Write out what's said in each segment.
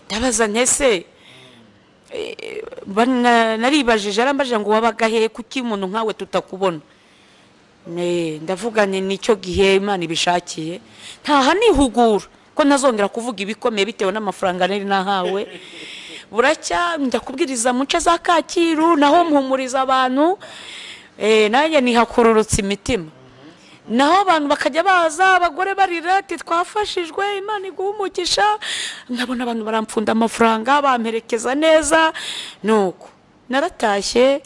Ndabaza ntese naribajije, arambajije ngo wabaga he, kuki umuntu nkawe tutakubona? Ndavuga nti nicyo gihe Imana ibishakiye, ntaha nihugura ko ntazongera kuvuga ibikomeye bitewe n'amafaranga nari nahawe. Buracya ndakubwiriza mu nce za Kacyiru, naho mpumuriza abantu, nanjye nihakururutse imitima, naho abantu bakajya baza abagore barira ati twafashijwe, Imana iguhe umugisha. Nkabona abantu barampfunda amafaranga, bamperekeza neza. Nuko naratashye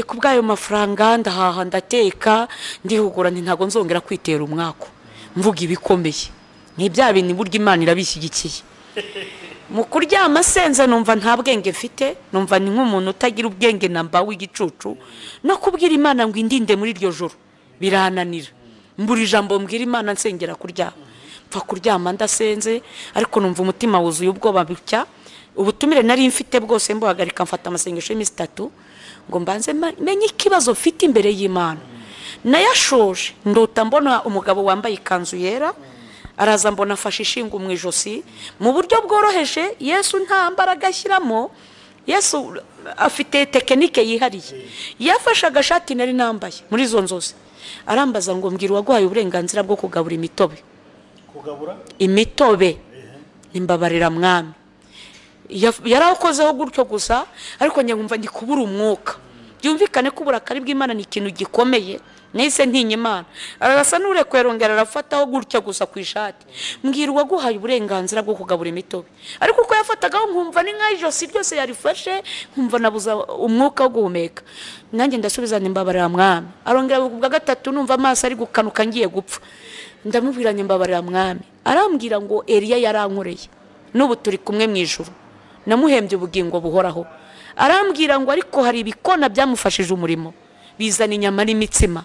ku bw'ayo mafaranga, ndahaha, ndateka, ndihugura nti ntabwo nzongera kwitera umwaku mvuga ibikomeye ni bya bintu, burya Imana irabishyigikiye. Mu kuryama senze numva nta bwenge mfite, numva ni nk'umuntu utagira ubwenge namba w'igicucu. No kubwira Imana ngo indinde muri iryo joro birananira, mbura ijambo mbwira Imana nsengera kuryama. Mpfa kuryama ndasenze, ariko numva umutima wuzuye ubwoba bucya. Ubutumire nari mfite bwose mbuhagarika, mfata amasengesho y'iminsi 3 ngo mbanze menye ikibazo mfite imbere y'Imana. Nayashoje ndota mbona umugabo wambaye ikanzu yera araza, mbona afashe ishingu mu ijosi mu buryo bworoheje. Yesu nta mbaraga ashyiramo, Yesu afite tekinike yihariye. Yafashe agashati nari nambaye muri izo nzozi, arambaza ngo mbwira uwaguhaye uburenganzira bwo kugabura imitobe. Kugabura imitobe, imbabarira mwami. Yarakozeho gutyo gusa, ariko njye nkumva ndi kubura umwuka. Byumvikane ko uburakari bw'Imana ni ikintu gikomeye, nahise ntinya Imana. Arasa n'urekwe arongera arafataho gutya gusa ku ishati, mbwira uwaguhaye uburenganzira bwo kugabura imitobe. Ariko uko yafatagaho nkumva ni nka ijosi ryose yarifashe, nkumva nabuza umwuka wo guhumeka. Nanjye ndasubiza nti mbabarira mwami. Arongera ubwa gatatu numva amaso ari gukanuka ngiye gupfa, ndamubwira nti mbabarira mwami. Arambwira ngo Eliya yarankoreye, n'ubu turi kumwe mu ijuru, namuhembye ubugingo buhoraho. Arambwira ngo ariko hari ibikona byamufashije umurimo, bizana inyama n'imitsima.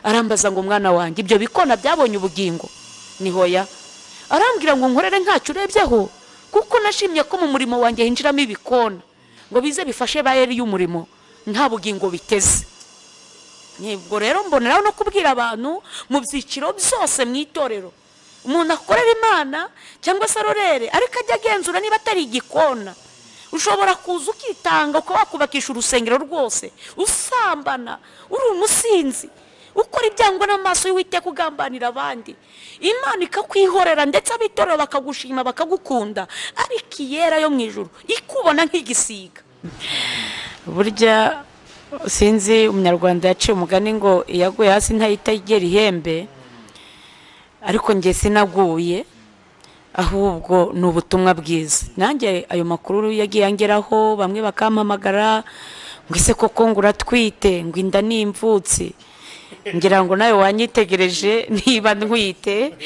Arambaza ngo mwana wanjye ibyo bikona byabonye ubugingo? Ni hoya. Arambwira ngo nkorere ntacyo urebyeho, kuko nashimye ko mu murimo wanjye hinjiramo ibikona ngo bize bifashe ba Eliya umurimo, nta bugingo biteze. Nibwo rero mboneraho no kubwira abantu mu byiciro byose mu itorero, umuntu akorera Imana cyangwa se arorere, ariko ajya agenzura niba atari igikona. Ushobora kuza ukitanga ukaba wakubakisha urusengero rwose, usambana, uri umusinzi, ukora ibyangwa n'amaso y'Uwiteka, ugambanira abandi, Imana ikakwihorera, ndetse abitorero bakagushima bakagukunda, ariko iyera yo mu ijuru ikubona nk'igisiga. Burya sinzi, umunyarwanda yaciye umugani ngo iyaguye hasi ntahita igera ihembe, ariko njye sinaguye, ahubwo ni ubutumwa bwiza. Nanjye ayo makuru yagiye angeraho, bamwe bakampamagara ngo ese koko ngo uratwite, ngo inda ni imvutsi. Ngira ngo nawe wanyitegereje niba ntwite.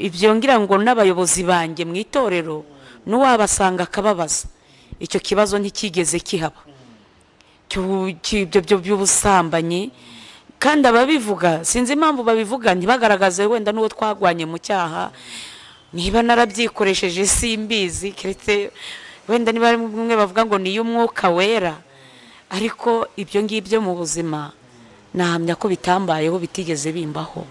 Ibyo ngira ngo n'abayobozi banjye mu itorero n'uwabasanga akababaza, icyo kibazo ntikigeze kihaba ibyo by'ubusambanyi. Kandi ababivuga sinzi impamvu babivuga ntibagaragaze wenda n'uwo twagwanye mu cyaha, niba narabyikoresheje simbizi, keretse wenda niba bamwe bavuga ngo ni iy'umwuka wera, ariko ibyo ngibyo mu buzima nahamya ko bitambayeho, bitigeze bimbaho.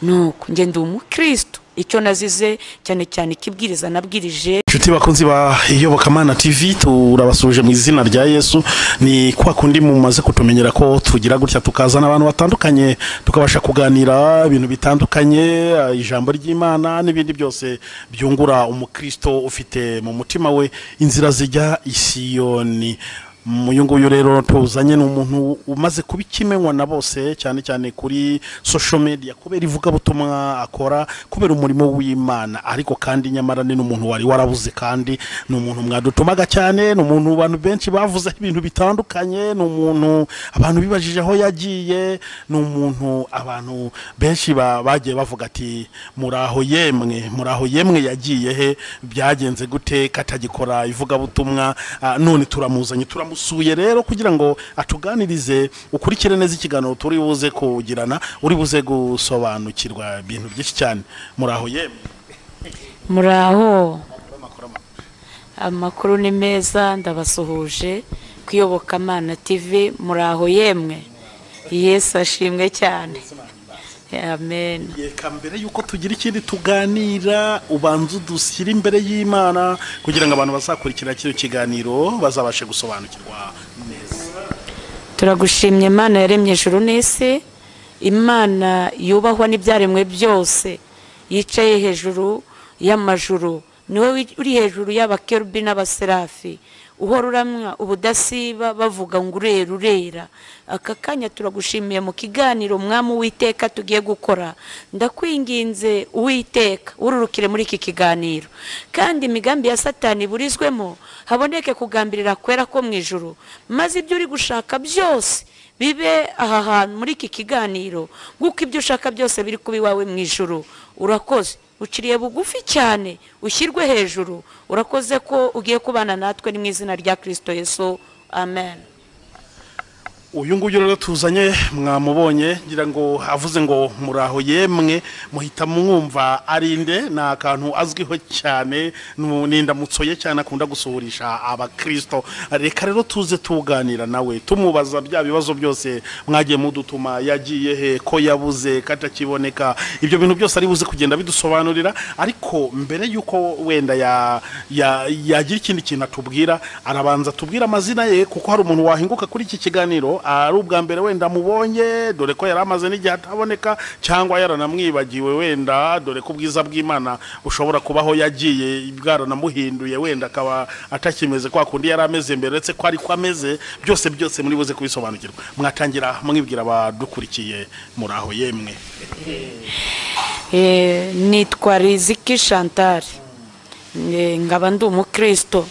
Nuko njye ndi umukristo, icyo nazize cyane cyane ikibwiriza nabwirije. Inshuti bakunzi ba Iyobokamana TV, turabasuje mu izina rya Yesu. Ni kwa kundi mumaze kutumenyera ko tugira gutya tukazana abantu batandukanye, tukabasha kuganira ibintu bitandukanye, ijambo ry'Imana n'ibindi byose byungura umukristo ufite mu mutima we inzira zijya Isiyoni. Uyu nguyu rero tuzanye ni umuntu umaze kuba ikimenywa na bose, cyane cyane kuri social media, kubera ivugabutumwa akora, kubera umurimo w'Imana. Ariko kandi nyamara ni n'umuntu wari warabuze, kandi ni umuntu mwadutumaga cyane, ni umuntu abantu benshi bavuze ibintu bitandukanye, ni umuntu abantu bibajije aho yagiye, ni umuntu abantu benshi bagiye bavuga ati muraho yemwe, muraho yemwe, yagiye he, byagenze gute katagikora ivugabutumwa? None turamuzanye, turamusuye rero kugira ngo atuganirize. Ukurikire neza ikiganiro turi buze kugirana, uri buze gusobanukirwa ibintu byinshi cyane. Muraho yemwe? Muraho, amakuru ni meza, ndabasuhuje ku Iyobokamana TV. Muraho yemwe, Yesu ashimwe cyane. Amen. Reka mbere yuko tugira ikindi tuganira, ubanza udushyire imbere y'Imana kugira ngo abantu bazakurikira kino kiganiro bazabashe gusobanukirwa neza. Turagushimye Imana yaremye ijuru n'isi, Imana yubahwa n'ibyaremwe byose, yicaye hejuru y'amajuru, niwe uri hejuru y'abakerubi n'abaserafi, uhora uramwa ubudasiba bavuga ngo urera urera. Aka kanya turagushimiye mu kiganiro Mwami Uwiteka tugiye gukora. Ndakwinginze Uwiteka ururukire muri iki kiganiro, kandi imigambi ya Satani burizwemo, haboneke kugambirira kwera ko mu ijuru, maze ibyo uri gushaka byose bibe aha hantu muri iki kiganiro, nguko ibyo ushaka byose biri kuba iwawe mu ijuru. Urakoze, uciriye bugufi cyane, ushyirwe hejuru. Urakoze ko ugiye kubana natwe, ni mu izina rya Kristo Yesu, amen. Uyu nguyu rero tuzanye mwamubonye, ngira ngo avuze ngo muraho yemwe, muhita mwumva arinde, ni akantu azwiho cyane, n'indamutso ye cyane akunda gusuhurisha abakristo. Reka rero tuze tuganira nawe, tumubaza bya bibazo byose mwagiye mudutuma, yagiye he, ko yabuze, katakiboneka, ibyo bintu byose ari buze kugenda bidusobanurira. Ariko mbere yuko wenda yagira ikindi kintu atubwira, arabanza tubwira amazina ye, kuko hari umuntu wahinguka kuri iki kiganiro ari ubwa mbere wenda mubonye, dore ko yari amaze n'igihe ataboneka, cyangwa yaranamwibagiwe wenda, dore ko ubwiza bw'Imana bushobora kubaho yagiye bwaranamuhinduye, wenda akaba atakimeze kwa kundi yari ameze mbere, uretse ko ariko ameze. Byose byose muri buze kubisobanukirwa. Mwatangira mwibwira abadukurikiye muraho yemwe. Nitwa Riziki Chantal, nkaba ndi umukristo.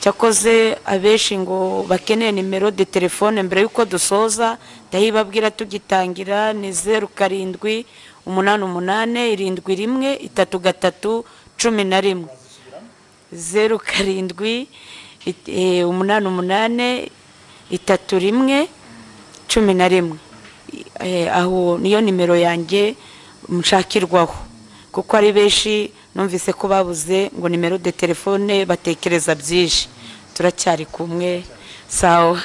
Cyakoze abeshi ngo bakeneye nimero de telefone mbere yuko dusoza, ndayibabwira tugitangira, ni 0 7 8 8 7 1 3 3 11. 0 7 8 8 3 1 11. Aho niyo nimero yanjye mushakirwaho, kuko ari beshi numvise ko babuze ngo nimero de telefone, batekereza byinshi. Turacyari kumwe, sawa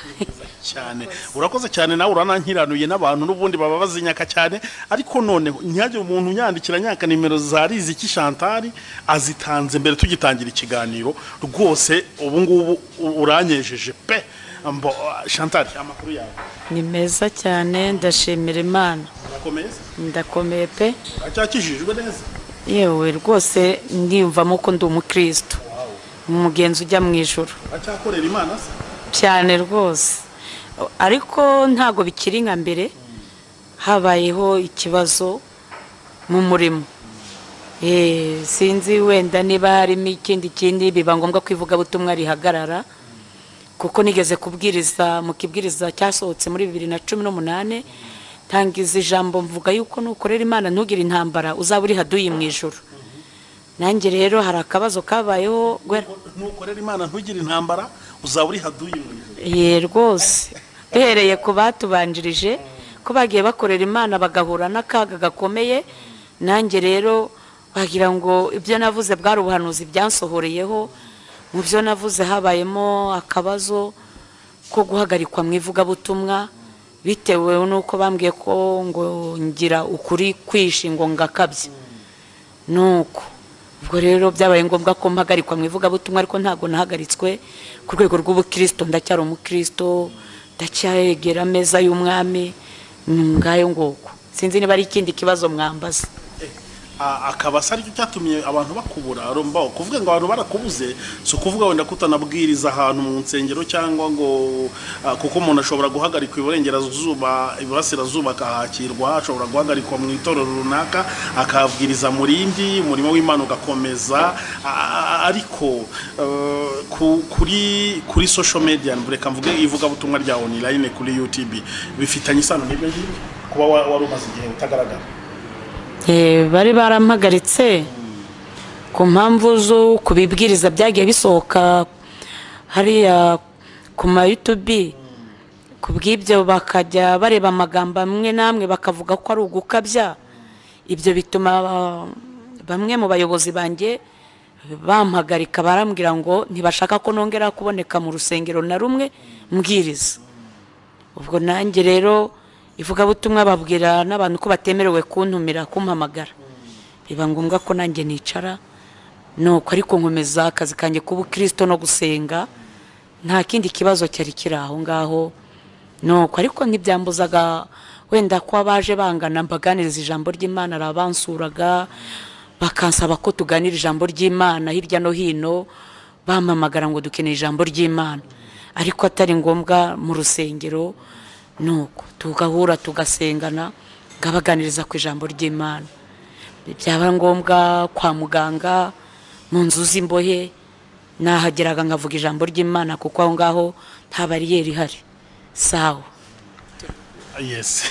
cyane. Urakoze cyane, nawe uranankiranuye n'abantu n'ubundi baba bazinyaka cyane. Ariko none ntihagire umuntu unyandikira nyaka nimero za Riziki Chantal, azitanze mbere tugitangira ikiganiro. Rwose ubu ngubu uranyejeje pe. Mbo Chantal, amakuru yawe ni meza cyane, ndashimira Imana. Urakomeye? Ndakomeye pe. Uracyakijijwe neza? Yewe rwose ndiyumvamo ko ndi umukristo, umugenzi ujya mu ijuru. Uracyakorera Imana se? Cyane rwose, ariko ntago bikiri nka mbere. Habayeho ikibazo mu murimo, sinzi wenda niba harimo ikindi biba ngombwa kwivuga butumwa rihagarara, kuko nigeze kubwiriza mu kibwiriza cyasohotse muri 2018, tangiza ijambo mvuga yuko nukorera Imana ntugire intambara, uzaba uri haduyi mu ijuru. Nanjye rero hari akabazo kabayeho. Nukorera Imana ntugire intambara, uzaba uri haduyi mu ijuru. Ye rwose, duhereye ku batubanjirije ko bagiye bakorera Imana bagahura n'akaga gakomeye. Nanjye rero bagira ngo ibyo navuze bwari ubuhanuzi byansohoreyeho. Mu byo navuze habayemo akabazo ko guhagarikwa mu ivugabutumwa, bitewe nuko bambwiye ko ngo ngira ukuri kwishi ngo ngakabye. Nuko ubwo rero byabaye ngombwa ko mpagarikwa mu ivugabutumwa, ariko ntago nahagaritswe ku rwego rw'ubukristo. Ndacyari umukristo, ndacyegera ameza y'umwami, ngayo ngoko. Sinzi niba ari ikindi kibazo mwambaza. Akaba ari cyo cyatumye abantu bakubura. Aromba kuvuga ngo abantu barakubuze, si ukuvuga wenda kutanabwiriza ahantu mu nsengero, cyangwa ngo kuko umuntu ashobora guhagarikwa iburengerazuba, iburasirazuba akahakirwa, ashobora guhagarikwa mu itorero runaka akabwiriza mu rindi, umurimo w'Imana ugakomeza. Ariko kuri social media, reka mvuge ivugabutumwa rya online kuri YouTube, bifitanye isano n'ibyo ngibyo kuba wari umaze igihe utagaragara? Bari barampagaritse ku mpamvu zo kubibwiriza byagiye bisohoka hariya ku ma YouTube, ku bw'ibyo bakajya bareba amagambo amwe namwe bakavuga ko ari ugukabya. Ibyo bituma bamwe mu bayobozi banjye bampagarika, barambwira ngo ntibashaka ko nongera kuboneka mu rusengero na rumwe mbwiriza. Ubwo nanjye rero Ivugabutumwa babwira n'abantu ko batemerewe kuntumira, kumpamagara. Biba ngombwa ko nanjye nicara, nuko ariko nkomeza akazi kanjye k'ubukristo no gusenga, nta kindi kibazo cyari kiri aho ngaho. Nuko ariko ntibyambuzaga wenda ko abaje bangana mbaganiriza ijambo ry'Imana, arabansuraga bakansaba ko tuganira ijambo ry'Imana hirya no hino, bampamagara ngo dukeneye ijambo ry'Imana, ariko atari ngombwa mu rusengero. Nuko tugahura tugasengana, ngabaganiriza ku ijambo ry'Imana. Byaba ngombwa kwa muganga, mu nzu z'imbohe, nahageraga nkavuga ijambo ry'Imana, kuko aho ngaho nta bariyeri ihari. Sawa. Yes.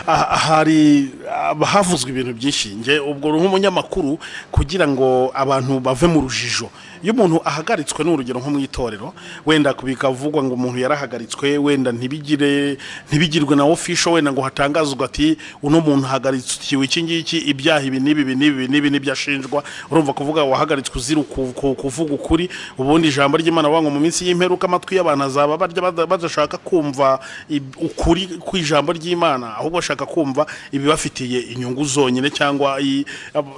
Hari havuzwe ibintu byinshi. Nge ubwo nk'umunyamakuru, kugira ngo abantu bave mu rujijo, iyo umuntu ahagaritswe n'urugero nko mu itorero, wenda bikavugwa ngo umuntu yarahagaritswe, wenda ntibigirwe na official, wenda ngo hatangazwe ati uno muntu ahagaritswe iki ngiki, ibyaha ibi n'ibi n'ibi n'ibi nibyo ashinjwa. Urumva kuvuga wahagaritswe uzira kuvuga ukuri. Ubundi ijambo ry'Imana bavuga ngo mu minsi y'imperuka amatwi y'abantu azaba barya badashaka kumva ukuri kw'ijambo ry'Imana, ahubwo bashaka kumva ibibafitiye inyungu zonyine, cyangwa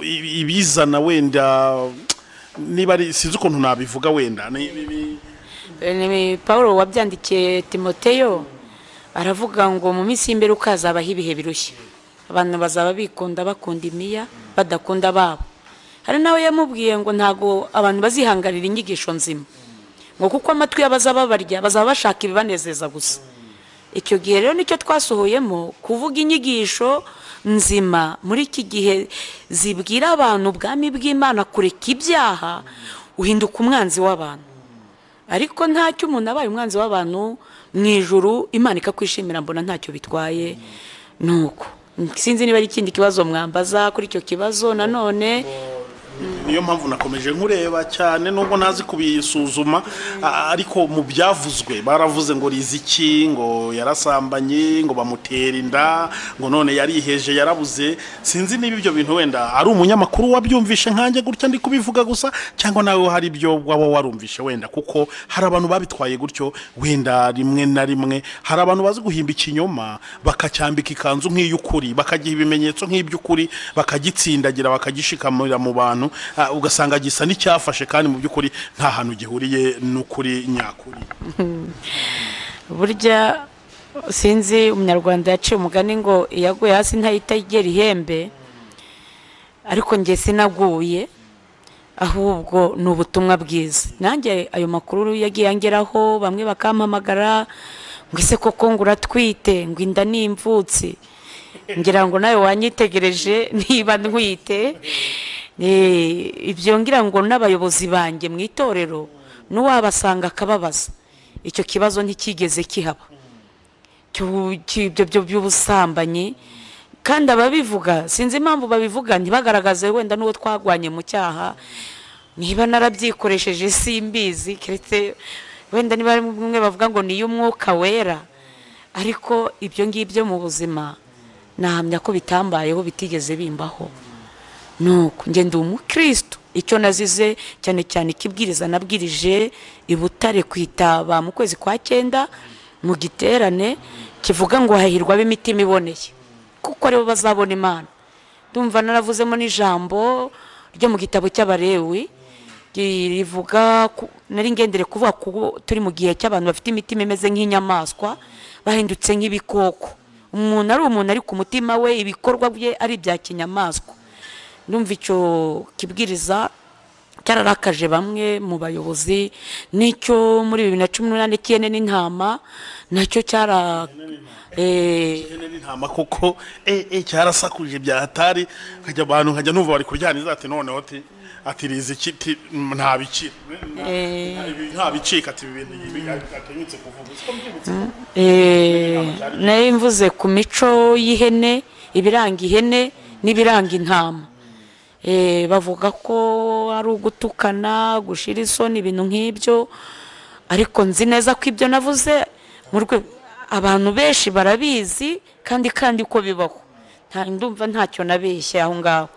ibizana wenda niba ari, sinzi ukuntu nabivuga, wenda Ni Paul wabyandikiye Timoteyo, aravuga ngo mu minsi y'imperuka hazabaho ibihe birushya, abantu bazaba bikunda, bakunda imiya, badakunda babo. Hari nawe yamubwiye ngo ntago abantu bazihanganira inyigisho nzima, ngo kuko amatwi y'abazaba barya bazaba bashaka ibibanezeza gusa. Icyo gihe rero nicyo twasohoyemo, kuvuga inyigisho nzima muri iki gihe zibwira abantu ubwami bw'Imana, kureka ibyaha, uhinduka umwanzi w'abantu. Ariko ntacyo umuntu abaye umwanzi w'abantu mu ijuru Imana ikakwishimira, mbona ntacyo bitwaye. Nuko sinzi niba ari ikindi kibazo mwambaza kuri icyo kibazo nanone. Niyo mpamvu nakomeje nkureba cyane, nubwo ntazi kubisuzuma, ariko mu byavuzwe baravuze ngo Riziki ngo yarasambanye, ngo bamutera inda, ngo none yariheje yarabuze. Sinzi niba ibyo bintu wenda ari umunyamakuru wabyumvishe nkanjye gutya ndi kubivuga gusa, cyangwa nawe hari ibyo waba warumvishe wenda, kuko hari abantu babitwaye gutyo. Wenda rimwe na rimwe hari abantu bazi guhimba ikinyoma bakacyambika ikanzu nk'iy'ukuri, bakagiha ibimenyetso nk'iby'ukuri, bakagitsindagira, bakagishikamira mu bantu, ugasanga gisa n'icyafashe kandi mu by'ukuri nta hantu gihuriye n'ukuri nyakuri. Burya sinzi, umunyarwanda yaciye umugani ngo iyaguye hasi ntahita igera ihembe, ariko njye sinaguye, ahubwo ni ubutumwa bwiza. Nanjye ayo makuru yagiye angeraho, bamwe bakampamagara ngo ese koko ngo uratwite, ngo inda ni imvutsi, ngira ngo nawe wanyitegereje niba ntwite. Ibyo ngira ngo n'abayobozi banjye mu itorero n'uwabasanga akababaza, icyo kibazo ntikigeze kihaba ibyo by'ubusambanyi. Kandi ababivuga sinzi impamvu babivuga ntibagaragaze wenda n'uwo twagwanye mu cyaha, niba narabyikoresheje simbizi, keretse wenda niba bamwe bavuga ngo ni iy'umwuka wera, ariko ibyo ngibyo mu buzima nahamya ko bitambayeho, bitigeze bimbaho. Nuko njye ndi umukristo, icyo nazize cyane cyane ikibwiriza nabwirije i Butare kwitaba mu kwezi kwa 9 mu giterane kivuga ngo hahirwa ab'imitima iboneye, kuko aribo bazabona Imana. Ndumva naravuzemo n'ijambo ryo mu gitabo cy'Abalewi rivuga, nari ngendere kuvuga ko turi mu gihe cy'abantu bafite imitima imeze nk'inyamaswa, bahindutse nk'ibikoko. Umuntu ari umuntu ariko umutima we ibikorwa bye ari ibya kinyamaswa. Ndumva icyo kibwiriza cyararakaje bamwe mu bayobozi, nicyo muri 2018 cyene n'intama nacyo cyara n'intama koko cyarasakuje bya hatari, nkajya abantu nkajya numva bari kuryaniza ati noneho ati Riziki nta bikira nta bicika, ati ibintu atinyutse kuvuga. Nari mvuze ku mico y'ihene, ibiranga ihene n'ibiranga intama. Bavuga ko ari ugutukana, gushira isoni, ibintu nk'ibyo, ariko nzi neza ko ibyo navuze abantu benshi barabizi kandi ko bibaho. Ndumva ntacyo nabeshye aho ngaho.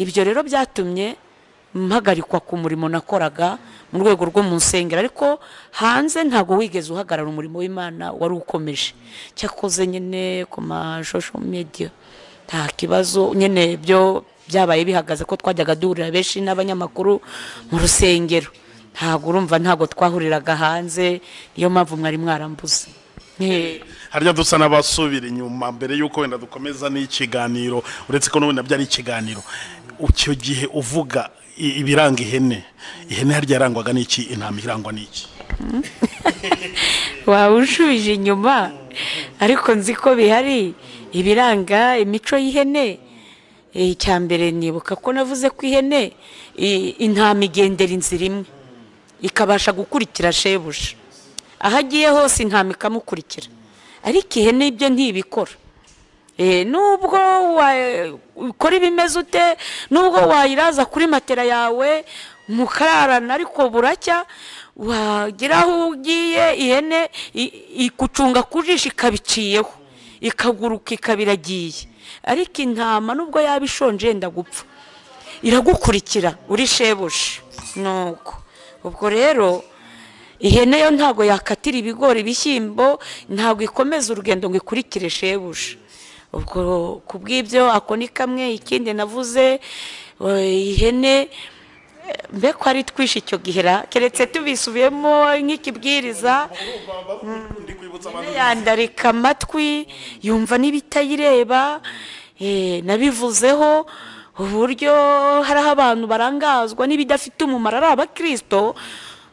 Ibyo rero byatumye mpagarikwa ku murimo nakoraga mu rwego rwo mu nsengero, ariko hanze ntabwo wigeze uhagarara, umurimo w'Imana wari ukomeje. Cyakoze nyine ku ma social media nta kibazo nyine, byo byabaye bihagaze ko twajyaga duhurira benshi n'abanyamakuru mu rusengero, ntabwo urumva ntabwo twahuriraga hanze, niyo mpamvu mwari mwarambuze. Harya dusa n'abasubira inyuma mbere yuko wenda dukomeza n'ikiganiro, uretse ko n'ubundi nabyo ari ikiganiro. Icyo gihe uvuga ibiranga ihene, ihene harya yarangwaga n'iki, intama irangwa n'iki? Waba ushubije inyuma, ariko nzi ko bihari ibiranga imico y'ihene. Icya mbere nibuka ko navuze ko ihene intama igendera inzira imwe, ikabasha gukurikira shebuja aho agiye hose, intama ikamukurikira. Ariko ihene ibyo ntibikora. Nubwo ukora ibimeze ute, nubwo wayiraza kuri matera yawe mukararana, ariko buracya wagira aho ugiye ihene ikucunga ku jisho ikabiciyeho, ikaguruka ikabiragiye. Ariko intama nubwo yaba ishonje yenda gupfa, iragukurikira uri shebuja. Nuko ubwo rero ihene yo ntabwo yakatira ibigori ibishyimbo, ntabwo ikomeza urugendo ngo ikurikire shebuja. Ubwo kubw'ibyo ako ni kamwe. Ikindi navuze ihene mbe ko ari twishe icyo gihera, keretse tubisubiyemo nk'ikibwiriza. Yandarika amatwi yumva n'ibitayireba. Nabivuzeho uburyo hariho abantu barangazwa n'ibidafite umumaro ari abakristo,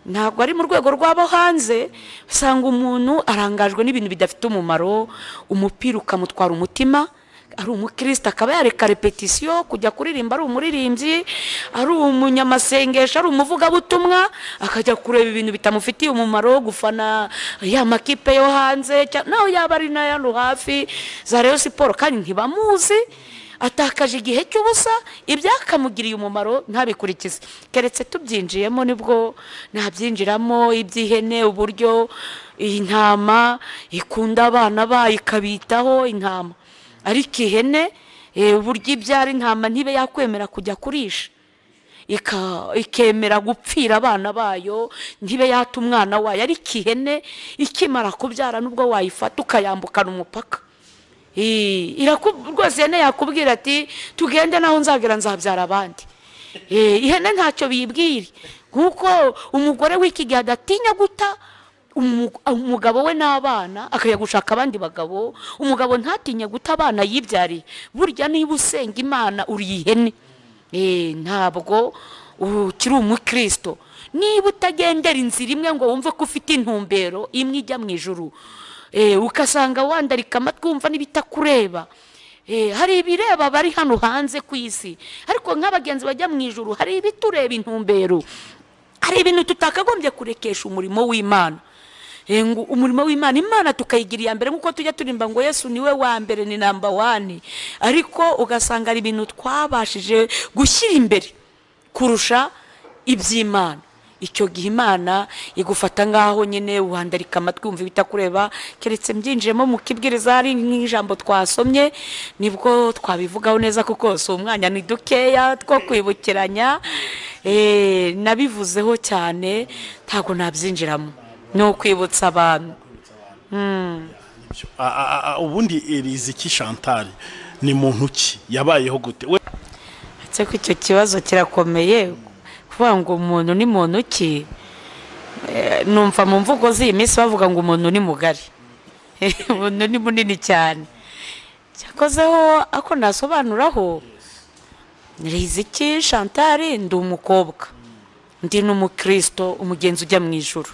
ntabwo ari mu rwego rw'abo hanze. Usanga umuntu arangajwe n'ibintu bidafite umumaro, umupira ukamutwara umutima, ari umukristo akaba yareka repetisiyo kujya kuririmba, ari umuririmbyi, ari umunyamasengesho, ari umuvugabutumwa, akajya kureba ibintu bitamufitiye umumaro, gufana ya makipe yo hanze, naho yaba ari n'ayo hafi za Rayon Sport kandi ntibamuzi, atakaje igihe cy'ubusa, ibyakamugiriye umumaro ntabikurikize. Keretse tubyinjiyemo nibwo nabyinjiramo iby'ihene, uburyo intama ikunda abana bayo ikabitaho intama. Ariko ihene uburyo ibyara intama ntibe yakwemera kujya kurisha, ikemera gupfira abana bayo, ntibe yata umwana wayo. Ariko ihene ikimara kubyara nubwo wayifata ukayambukana umupaka, rwose ihene yakubwira ati tugende naho nzagera nzabyara abandi. Ihene ntacyo biyibwira, kuko umugore w'iki gihe adatinya guta umugabo we n'abana akajya gushaka abandi bagabo. Umugabo ntatinye guta abana yibyariye. Burya niba usenga Imana uri ihene, ntabwo ukiri umukristo. Niba utagendera inzira imwe ngo wumve ko ufite intumbero imwe ijya mu ijuru, ukasanga wandarika amatwi wumva n'ibitakureba. Hari ibireba bari hano hanze ku isi, ariko nk'abagenzi bajya mu ijuru hari ibitureba intumbero, hari ibintu tutakagombye kurekesha umurimo w'Imana. Umurimo w'Imana, Imana tukayigira iya mbere, nk'uko tujya turimba ngo Yesu niwe wa mbere, ni namba 1. Ariko ugasanga ari ibintu twabashije gushyira imbere kurusha iby'Imana. Icyo gihe Imana igufata ngaho nyine wandarika amatwi wumva ibitakureba. Keretse mbyinjiyemo mu kibwiriza ari nk'ijambo twasomye nibwo twabivugaho neza, kuko si umwanya ni dukeya two kwibukiranya. Nabivuzeho cyane ntabwo nabyinjiramo, ni ukwibutsa abantu. Ubundi Riziki Chantal ni muntu ki, yabayeho gute? Uretse ko icyo kibazo kirakomeye kuvuga ngo umuntu ni muntu ki, numva mu mvugo z'iyi minsi bavuga ngo umuntu ni mugari, umuntu ni munini cyane. Cyakozeho ako nasobanuraho, Riziki Chantal ndi umukobwa, ndi n'umukristo, umugenzi ujya mu ijuru.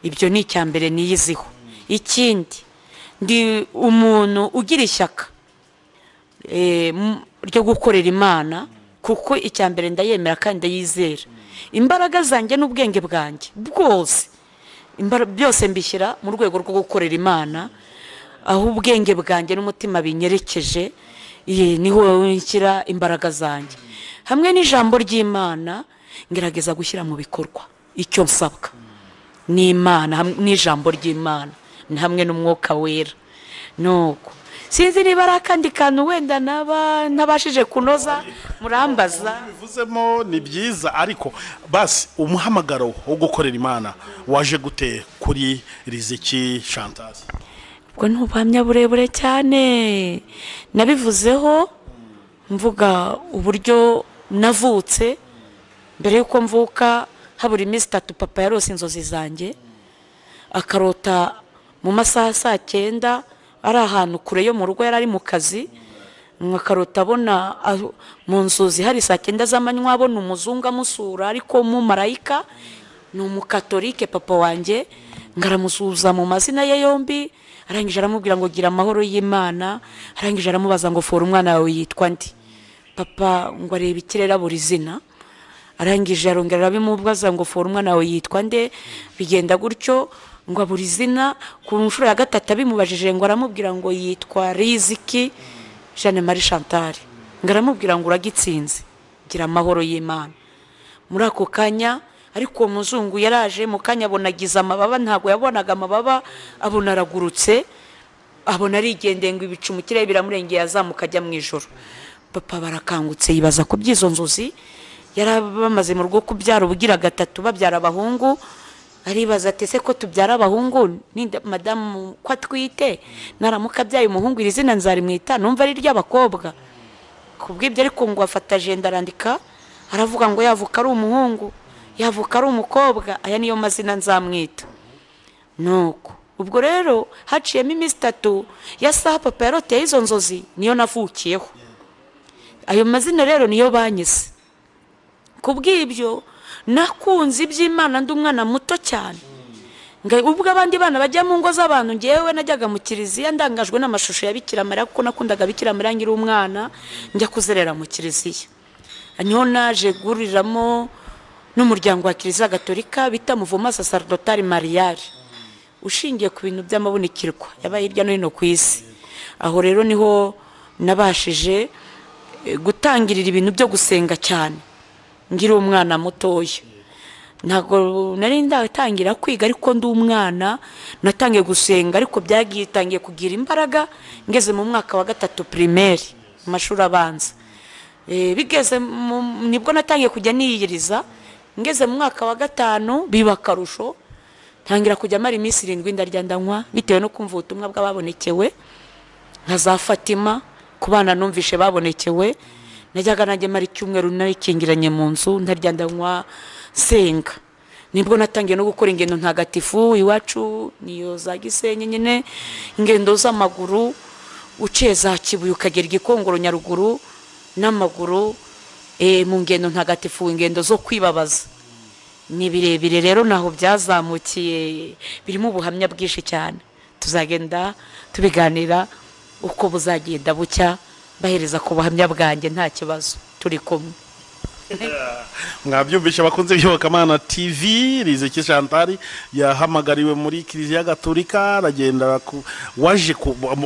Ibyo ni icya mbere niyiziho. Ikindi ndi umuntu ugira ishyaka ryo gukorera Imana, kuko icya mbere ndayemera kandi ndayizera. Imbaraga zanjye n'ubwenge bwanjye bwose byose mbishyira mu rwego rwo gukorera Imana, aho ubwenge bwanjye n'umutima binyerekeje niho nshyira imbaraga zanjye. Hamwe n'ijambo ry'Imana ngerageza gushyira mu bikorwa icyo nsabwa n'Imana, n'ijambo ry'Imana hamwe n'umwuka wera. Nuko Sinzi niba ari akandi kantu wenda naba ntabashije kunoza, murambaza. Bivuzemo ni byiza, ariko basi umuhamagaro wo gukorera Imana waje gute kuri Riziki Chantal? Ubwo ni ubuhamya burebure cyane, nabivuzeho mvuga uburyo navutse. Mbere y'uko mvuka habura iminsi 3 papa yarose inzozi zanjye, akarota mu masaha saa 9 ari ahantu kure yo mu rugo, yari ari mu kazi, akarota abona mu nzozi hari saa 9 z'amanywa, abona umuzungu amusura ariko umumarayika, ni umukatolike papa wanjye, ngaramusuhuza mu mazina ye yombi, arangije aramubwira ngo gira amahoro y'Imana, arangije aramubaza ngo fora umwana wawe yitwa ndi. Papa ngo areba ikirere abura izina, arangije arongera arabimubaza ngo fora umwana wawe yitwa nde, bigenda gutyo ngo abura izina. Ku nshuro ya 3 abimubajije ngo aramubwira ngo yitwa Riziki Jeanne Marie Chantal, ngo aramubwira ngo uragitsinze, gira amahoro y'Imana. Muri ako kanya ariko uwo muzungu yaraje mu kanya abonagiza amababa, ntabwo yabonaga amababa, abona aragurutse, abona arigendeye ngo ibicu mu kirere biramurengeye, azamuka ajya mu ijoro. Papa barakangutse yibaza ku by'izo nzozi, yarabamaze mu rugo kubyara ubugira 3 babyara abahungu, aribaza ati ese ko tubyara abahungu ninda madamu ko atwite, naramuka abyaye umuhungu iri zina nzarimwita numva ari ry'abakobwa. Kubw'ibyo ariko ngo afata agenda arandika, aravuga ngo yavuka ari umuhungu, yavuka ari umukobwa, aya niyo mazina nzamwita. Nuko ubwo rero haciyemo iminsi 3 ya saha papa yaroteye izo nzozi, niyo navukiyeho. Ayo mazina rero niyo banyise. Kubw'ibyo nakunze iby'Imana ndi umwana muto cyane. Ubwo abandi bana bajya mu ngo z'abantu, ngewe najyaga mu kiliziya ndangajwe n'amashusho ya Bikira Mariya, kuko nakundaga Bikira Mariya nkiri umwana, njya kuzerera mu kiliziya. Niho naje guriramo n'umuryango wa Kiliziya Gatolika bita Muvoma Sacerdotale Mariale, ushingiye ku bintu by'amabonekerwa yabaye hirya no hino ku isi. Aho rero niho nabashije gutangirira ibintu byo gusenga cyane ngira umwana mutoya. Ntabwo nari ndatangira kwiga ariko ndi umwana natangiye gusenga, ariko byagitangiye kugira imbaraga ngeze mu mwaka wa 3 primaire mu mashuri abanza. Bigeze nibwo natangiye kujya niyiriza, ngeze mu mwaka wa 5 biba karusho, ntangira kujya mara iminsi 7 ndarya ndanywa, bitewe no kumva ubutumwa bw'ababonekewe nka za Fatima, ku bana numvishe babonekewe. Najyaga nanjye mara icyumweru narikingiranye mu nzu ntarya ndanywa nsenga. Nibwo natangiye no gukora ingendo ntagatifu iwacu niyo za Gisenyi nyine, ingendo z'amaguru uciye za Kibuye ukagera Gikongoro Nyaruguru n'amaguru, mu ngendo ntagatifu, ingendo zo kwibabaza. Ni birebire rero naho byazamukiye, birimo ubuhamya bwinshi cyane, tuzagenda tubiganira uko buzagenda bucya, bahereza ku buhamya bwanjye nta kibazo, turi kumwe. Mwabyumvisha abakunze b'Iyobokamana TV, Riziki Chantal yahamagariwe muri Kiliziya Gatolika, aragenda waje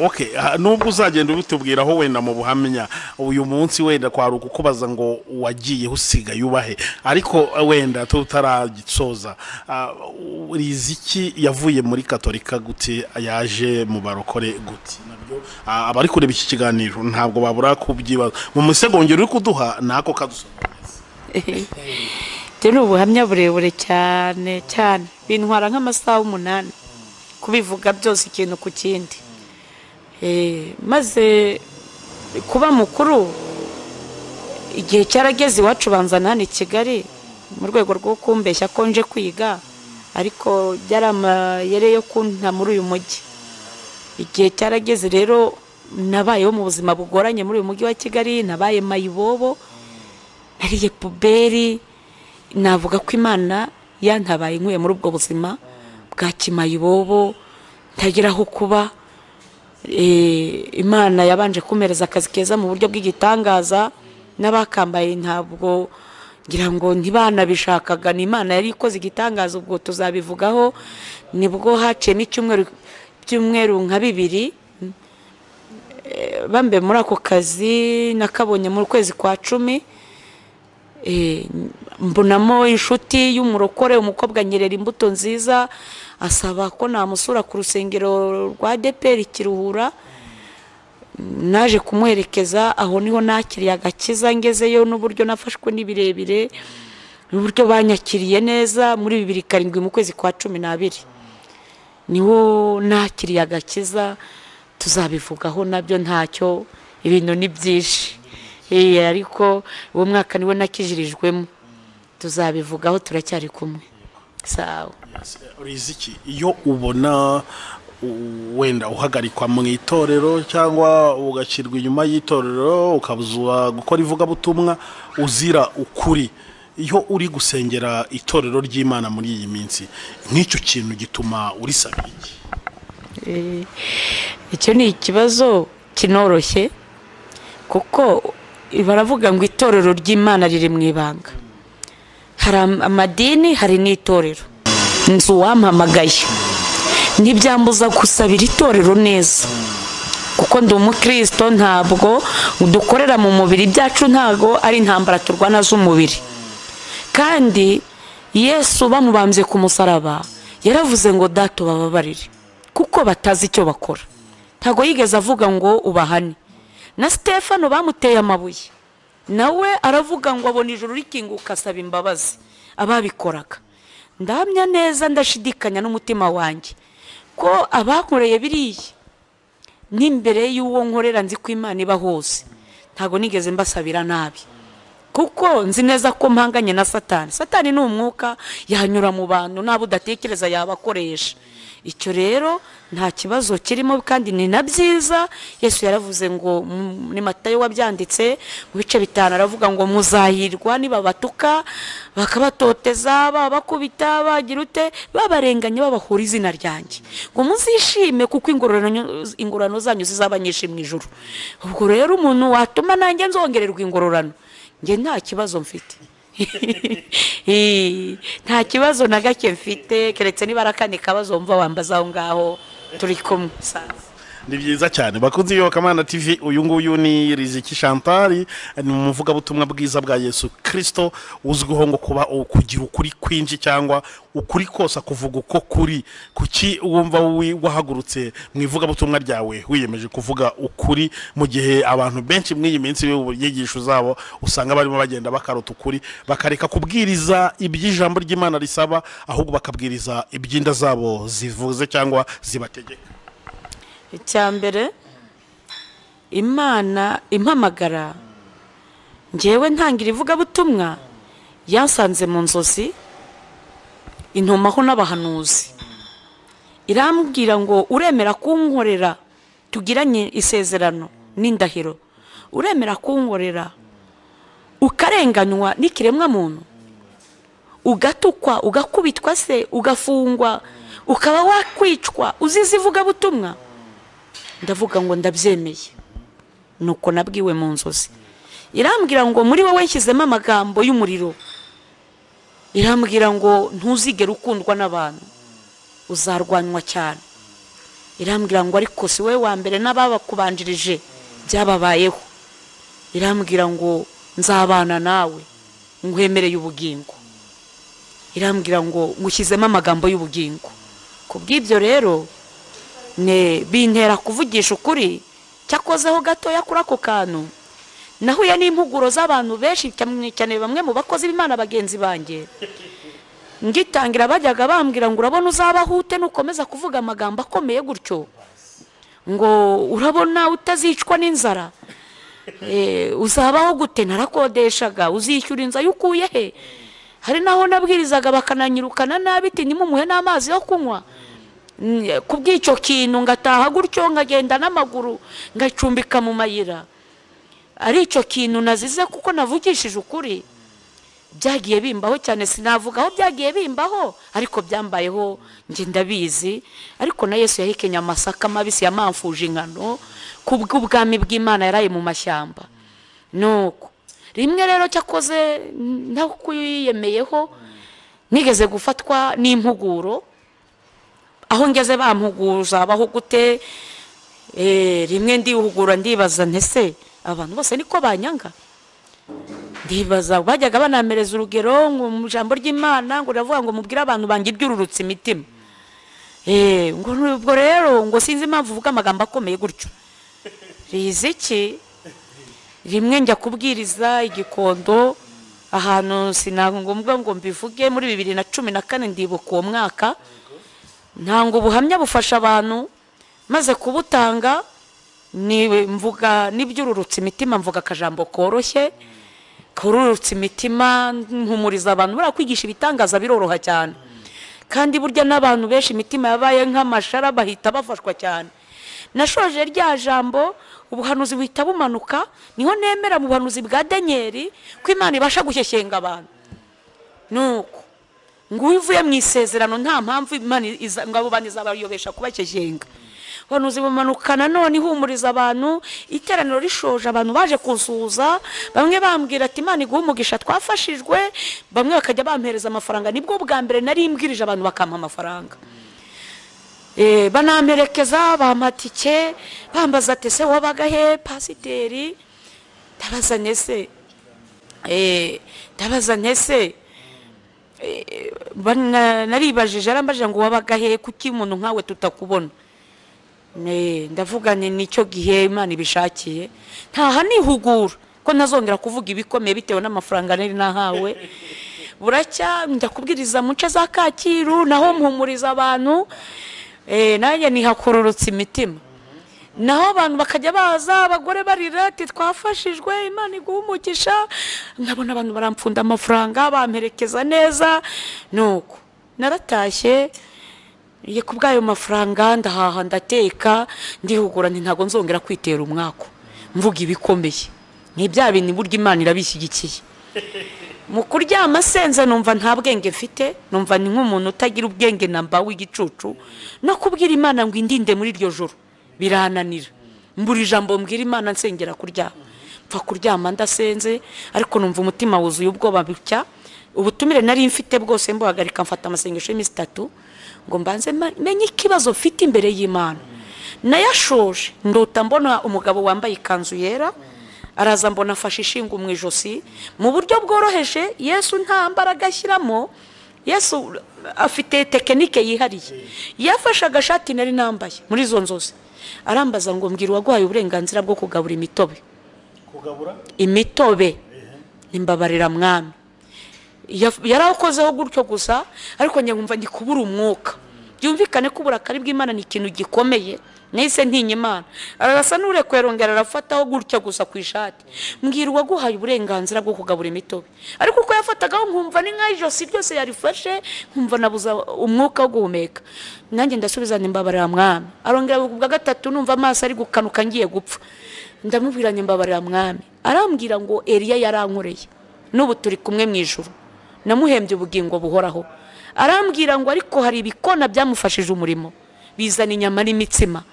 okay, nubwo uzagenda ubitubwira aho wenda mu buhamya uyu munsi wenda kwaruka kubaza ngo wagiye usiga yubahe, ariko wenda tutaragisoza, Riziki yavuye muri Katolika gute, yaje mu barokore gute? Nabyo abari kureba iki kiganiro ntabwo babura kubyibaza. Mu musegongero uri kuduha nako kadusoma. Ibyo ni ubuhamya burebure cyane cyane, bintwara nk'amasaha 8 kubivuga byose ikintu ku kindi. Maze kuba mukuru igihe cyarageze iwacu banzana hano i Kigali mu rwego rwo kumbeshya ko nje kwiga, ariko byari amayere yo kunta muri uyu mujyi. Igihe cyarageze rero nabayeho mu buzima bugoranye muri uyu mujyi wa Kigali, nabaye mayibobo, nariye puberi. Navuga ko Imana yantabaye inkuye muri ubwo buzima bwa kimayibobo, ntagira aho kuba. Imana yabanje kumereza akazi keza mu buryo bw'igitangaza, n'abakambaye ntabwo ngira ngo ntibanabishakaga, ni Imana yari ikoze igitangaza, ubwo tuzabivugaho. Nibwo haciyemo icyumweru nka 2 bambe muri ako kazi nakabonye mu kwezi kwa 10. Mbonamo inshuti y'umurokore, umukobwa nyerera imbuto nziza, asaba ko namusura ku rusengero rwa ADEPR Kiruhura. Naje kumuherekeza, aho niho nakiriye agakiza, ngezeyo n'uburyo nafashwe n'ibirebire, n'uburyo banyakiriye neza. Muri 2007 mu kwezi kwa 12 niho nakiriye agakiza. Tuzabivugaho nabyo, ntacyo, ibintu ni byinshi, ariko uwo mwaka niwo nakijirijwemo, tuzabivugaho, turacyari kumwe. Sawa. Riziki, iyo ubona wenda uhagarikwa mu itorero cyangwa ugashyirwa inyuma y'itorero, ukabuzwa gukora ivugabutumwa uzira ukuri, iyo uri gusengera itorero ry'Imana muri iyi minsi, nk'icyo kintu gituma urisabira iki? Icyo ni ikibazo kinoroshye, kuko baravuga ngo itorero ry'Imana riri mu ibanga. Hari amadini, hari n'itorero. Inzu wampamagaye ntibyambuza gusabira itorero neza, kuko ndi umukristo. Ntabwo dukorera mu mubiri byacu, ntabwo ari intambara turwana z'umubiri. Kandi Yesu bamubambye ku musaraba yaravuze ngo Data ubababarire kuko batazi icyo bakora. Ntabwo yigeze avuga ngo ubahane. Na Stefano bamuteye amabuye, nawe aravuga ngo abona ijuru rikinguka asaba imbabazi ababikoraga. Ndahamya neza, ndashidikanya n'umutima wanjye ko abakoreye biriya n'imbere y'uwo nkorera nzi ko Imana iba hose, ntabwo nigeze mbasabira nabi, kuko nzi neza ko mpanganye na Satani. Satani ni umwuka, yanyura mu bantu nabo udatekereza yabakoresha. Icyo rero nta kibazo kirimo, kandi ni na byiza. Yesu yaravuze ngo, ni Matayo wabyanditse mu bice 5, aravuga ngo muzahirwa nibabatuka, bakabatoteza, babakubita, bagira ute, babarenganya, babahura izina ryanjye, ngo muzishime kuko ingororano zanyu zizaba nyinshi mu ijuru. Ubwo rero umuntu watuma nanjye nzongererwa ingororano, njye nta kibazo mfite. Nta kibazo na gake mfite, keretse niba arakandi kabazo mva wambaza aho ngaho turi kumwe. Ni byiza cyane bakunzi Iyobokamana TV. Uyu nguyu ni Riziki Chantal, ni umuvugabutumwa bwiza bwa Yesu Kristo, uzwiho ngo kuba kugira ukuri kwinshi cyangwa ukuri kose kuvuga uko kuri. Kuki wumva wahagurutse mu ivugabutumwa ryawe wiyemeje kuvuga ukuri, mu gihe abantu benshi muri iyi minsi y'inyigisho zabo usanga barimo bagenda bakarota ukuri, bakareka kubwiriza iby'ijambo ry'Imana risaba, ahubwo bakabwiriza iby'inda zabo zivuze cyangwa zibategeka? Icya mbere, Imana impamagara njyewe ntangira ivugabutumwa, yansanze mu nzozi, intumaho n'abahanuzi, irambwira ngo uremera kunkorera, tugiranye isezerano n'indahiro, uremera kunkorera ukarenganywa n'ikiremwa muntu, ugatukwa, ugakubitwa se, ugafungwa, ukaba wakwicwa uzize ivugabutumwa? Ndavuga ngo ndabyemeye. Nuko nabwiwe mu nzozi, irambwira ngo muri wowe nshyizemo amagambo y'umuriro, irambwira ngo ntuzigere ukundwa n'abantu, uzarwanywa cyane. Irambwira ngo ariko si wowe wa mbere, n'ababakubanjirije byababayeho. Irambwira ngo nzabana nawe nkwemereye ubugingo. Irambwira ngo ngushyizemo amagambo y'ubugingo. Kubw'ibyo rero ne bintera kuvugisha ukuri. Cyakozeho gatoya kuri ako kantu, nahuye n'impuguro z'abantu benshi cyane, bamwe mu bakozi b'Imana bagenzi banjye. Ngitangira bajyaga bambwira ngo urabona uzabaho ute nukomeza kuvuga amagambo akomeye gutyo, ngo urabona utazicwa n'inzara, uzabaho gute, narakodeshaga, uzishyura inzu ayukuye he? Hari naho nabwirizaga bakananyirukana nabi, ati nimumuhe n'amazi yo kunywa. Kubw'icyo kintu ngataha gutyo, nkagenda n'amaguru, ngacumbika mu mayira. Ari icyo kintu nazize kuko navugishije ukuri. Byagiye bimbaho cyane, sinavuga aho byagiye bimbaho, ariko byambayeho njye ndabizi. Ariko na Yesu yahekenye amasaka mabisi, yamamfuje ingano kubw'ubwami bw'Imana, yaraye mu mashyamba. Nuko rimwe rero cyakoze ntakuyiyemeyeho, nigeze gufatwa n'impuguro. Aho ngeze bampuguza baho gute, rimwe ndihugura ndibaza ntese abantu bose niko banyanga. Ndibaza bajyaga banamereza urugero ngo mu jambo ry'Imana ngo ravuga ngo mubwire abantu banjye ibyururutse imitima, ngo ubwo rero ngo sinzi impamvu uvuga amagambo akomeye gutyo. Riziki rimwe njya kubwiriza igikondo ahantu sinangombwa ngo mbivuge muri 2014 ndibuka uwo mwaka ntango ubuhamya bufasha abantu maze kubutanga ni mvuga nibyururutse imitima mvuga akajambo koroshye kururutse imitima mpumuriza abantu buriya kwigisha ibitangaza biroroha cyane kandi burya n'abantu benshi imitima yabaye nk'amashara bahita bafashwa cyane. Nashoje rya jambo ubuhanuzi buhita bumanuka niho nemera mu buhanuzi bwa Daniel ko Imana ibasha gushyeshyenga abantu. Nuko ngo uvuye mu isezerano nta mpamvu Imana ngo abo bantu izabayobesha kubashyeshyenga. Ubuhanuzi bumanuka nanone ihumuriza abantu iteraniro rishoje abantu baje kunsuhuza bamwe bambwira ati Imana iguhe umugisha twafashijwe bamwe bakajya bampereza amafaranga. Nibwo bwa mbere nari mbwirije abantu bakampa amafaranga. Banamperekeza bampa tike bambaza ati se wabaga he pasiteri ndabaza nese ndabaza nese naribajije arambajije ngo wabaga he kuki umuntu nkawe tutakubona. Ndavuga ni nicyo gihe Imana ibishakiye ntaha nihugura ko ntazongera kuvuga ibikomeye bitewe n'amafaranga nari nahawe. Buracya ndakubwiriza mu nce za Kacyiru naho mpumuriza abantu nanjye nihakururutse imitima naho abantu bakajya baza abagore barira ati twafashijwe Imana iguhe umugisha nkabona abantu barampfunda amafaranga bamperekeza neza. Nuko naratashye ye kubwayo mafaranga ndahaha ndateka ndihugura nti ntago nzongera kwitera umwako mvuga ibikomeye ni bya bintu burya Imana irabishyigikiye. Mu kuryama senze numva nta bwenge mfite numva ni nk'umuntu utagira ubwenge namba w'igicucu no kubwira Imana ngo indinde muri iryo joro birananira mbura ijambo mbwira Imana nsengera kuryama mpfa kuryama ndasenze ariko numva umutima wuzuye ubwoba bucya. Ubutumire nari mfite bwose mbuhagarika mfata amasengesho y'iminsi 3 ngo mbanze menye ikibazo mfite imbere y'Imana. Nayashoje ndota mbona umugabo wambaye ikanzu yera araza mbona afashe ishingu mu ijosi mu buryo bworoheje. Yesu nta mbaraga ashyiramo, Yesu afite tekinike yihariye. Yafashe agashati nari nambaye muri izo nzozi arambaza ngo mbwira uwaguhaye uburenganzira bwo kugabura imitobe. Kugabura imitobe nimbabarira mwami. Yarakozeho gutyo gusa ariko njye nkumva ndi kubura umwuka. Byumvikane ko uburakari bw'Imana ni ikintu gikomeye nahise ntinya Imana. Arasa n'urekwerongera arafataho gutya gusa ku ishati mbwira uwaguhaye uburenganzira bwo kugabura imitobe. Ariko uko yafatagaho nkumva ni nka ijosi ryose yarifashe nkumva nabuza umwuka wo guhumeka. Nanjye ndasubiza nimbabarira mwami. Arongera ubwa gatatu numva amaso ari gukanuka ngiye gupfa ndamubwira nimbabarira mwami. Arambwira ngo Eliya yarankoreye n'ubu turi kumwe mu ijuru namuhembye ubugingo buhoraho. Arambwira ngo ariko hari ibikona byamufashije umurimo bizana inyama n'imitsima.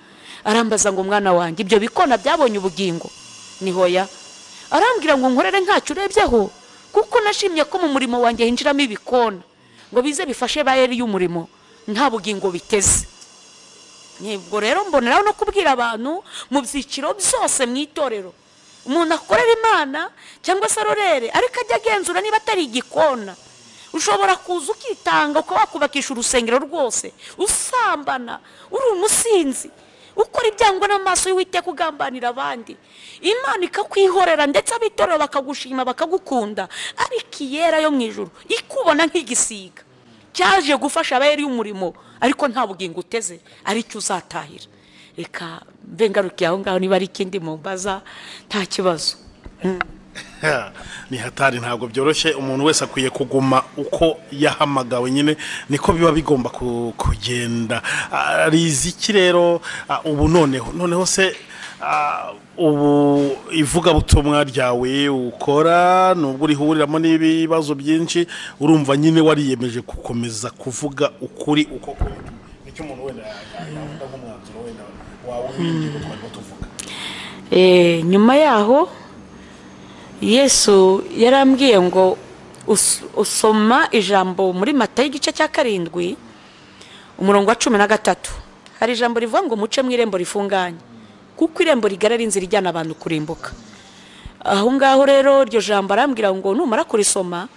Arambaza ngo mwana wanjye ibyo bikona byabonye ubugingo ni hoya. Arambwira ngo nkorere ntacyo urebyeho kuko nashimye ko mu murimo wanjye hinjiramo ibikona ngo bize bifashe ba Eliya umurimo nta bugingo biteze. Nibwo rero mboneraho no kubwira abantu mu byiciro byose mu itorero umuntu akorera Imana cyangwa se arorere ariko ajya agenzura niba atari igikona. Ushobora kuza ukitanga ukaba wakubakisha urusengero rwose usambana uri umusinzi ukora ibyangwa n'amaso y'Uwiteka ugambanira abandi Imana ikakwihorera ndetse abitorero bakagushima bakagukunda ariko iyera yo mu ijuru ikubona nk'igisiga cyaje gufasha abayeri y'umurimo ariko nta bugingo uteze aricyo uzatahira. Reka mbe ngarukiye aho ngaho niba ari ikindi mumbaza nta kibazo. Ni hatari ntabwo byoroshye umuntu wese akwiye kuguma uko yahamagawe nyine niko biba bigomba kugenda. Riziki rero ubu noneho se ubu ivugabutumwa ryawe ukora nubwo urihuriramo n'ibibazo byinshi urumva nyine wariyemeje gukomeza kuvuga ukuri uko kuri nicyo umuntu wenda yavuga nk'umwanzuro wenda wawe w'ingingo twarimo tuvuga. Nyuma yaho Yesu yarambwiye ngo usoma ijambo muri Matayo igice cya 7 umurongo wa 13 hari ijambo rivuga ngo muce mu irembo rifunganye kuko irembo rigara ari inzira ijyana abantu kurimbuka. Aho ngaho rero iryo jambo arambwira ngo numara kurisoma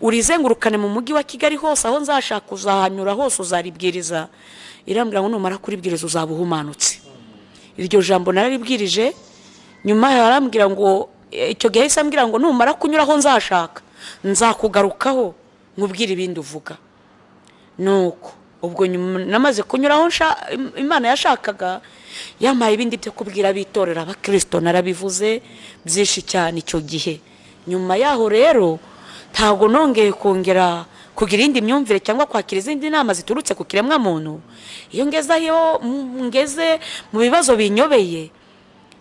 urizengurukane mu mujyi wa Kigali hose aho nzashaka uzahanyura hose uzaribwiriza. Irambwira ngo numara kuribwiriza uzaba uhumanutse. Iryo jambo nararibwirije Nyuma yarambwira ngo icyo gihe yahise ambwira ngo numara kunyuraho nzashaka nzakugarukaho nkubwire ibindi uvuga. Nuko ubwo nyuma namaze kunyuraho Imana yashakaga, yampaye ibindi byo kubwira abitorera abakristo, narabivuze byinshi cyane icyo gihe. Nyuma yaho rero ntabwo nongeye kongera kugira indi myumvire cyangwa kwakira izindi nama ziturutse ku kiremwa muntu. Iyo ngezeyo ngeze mu bibazo binyobeye,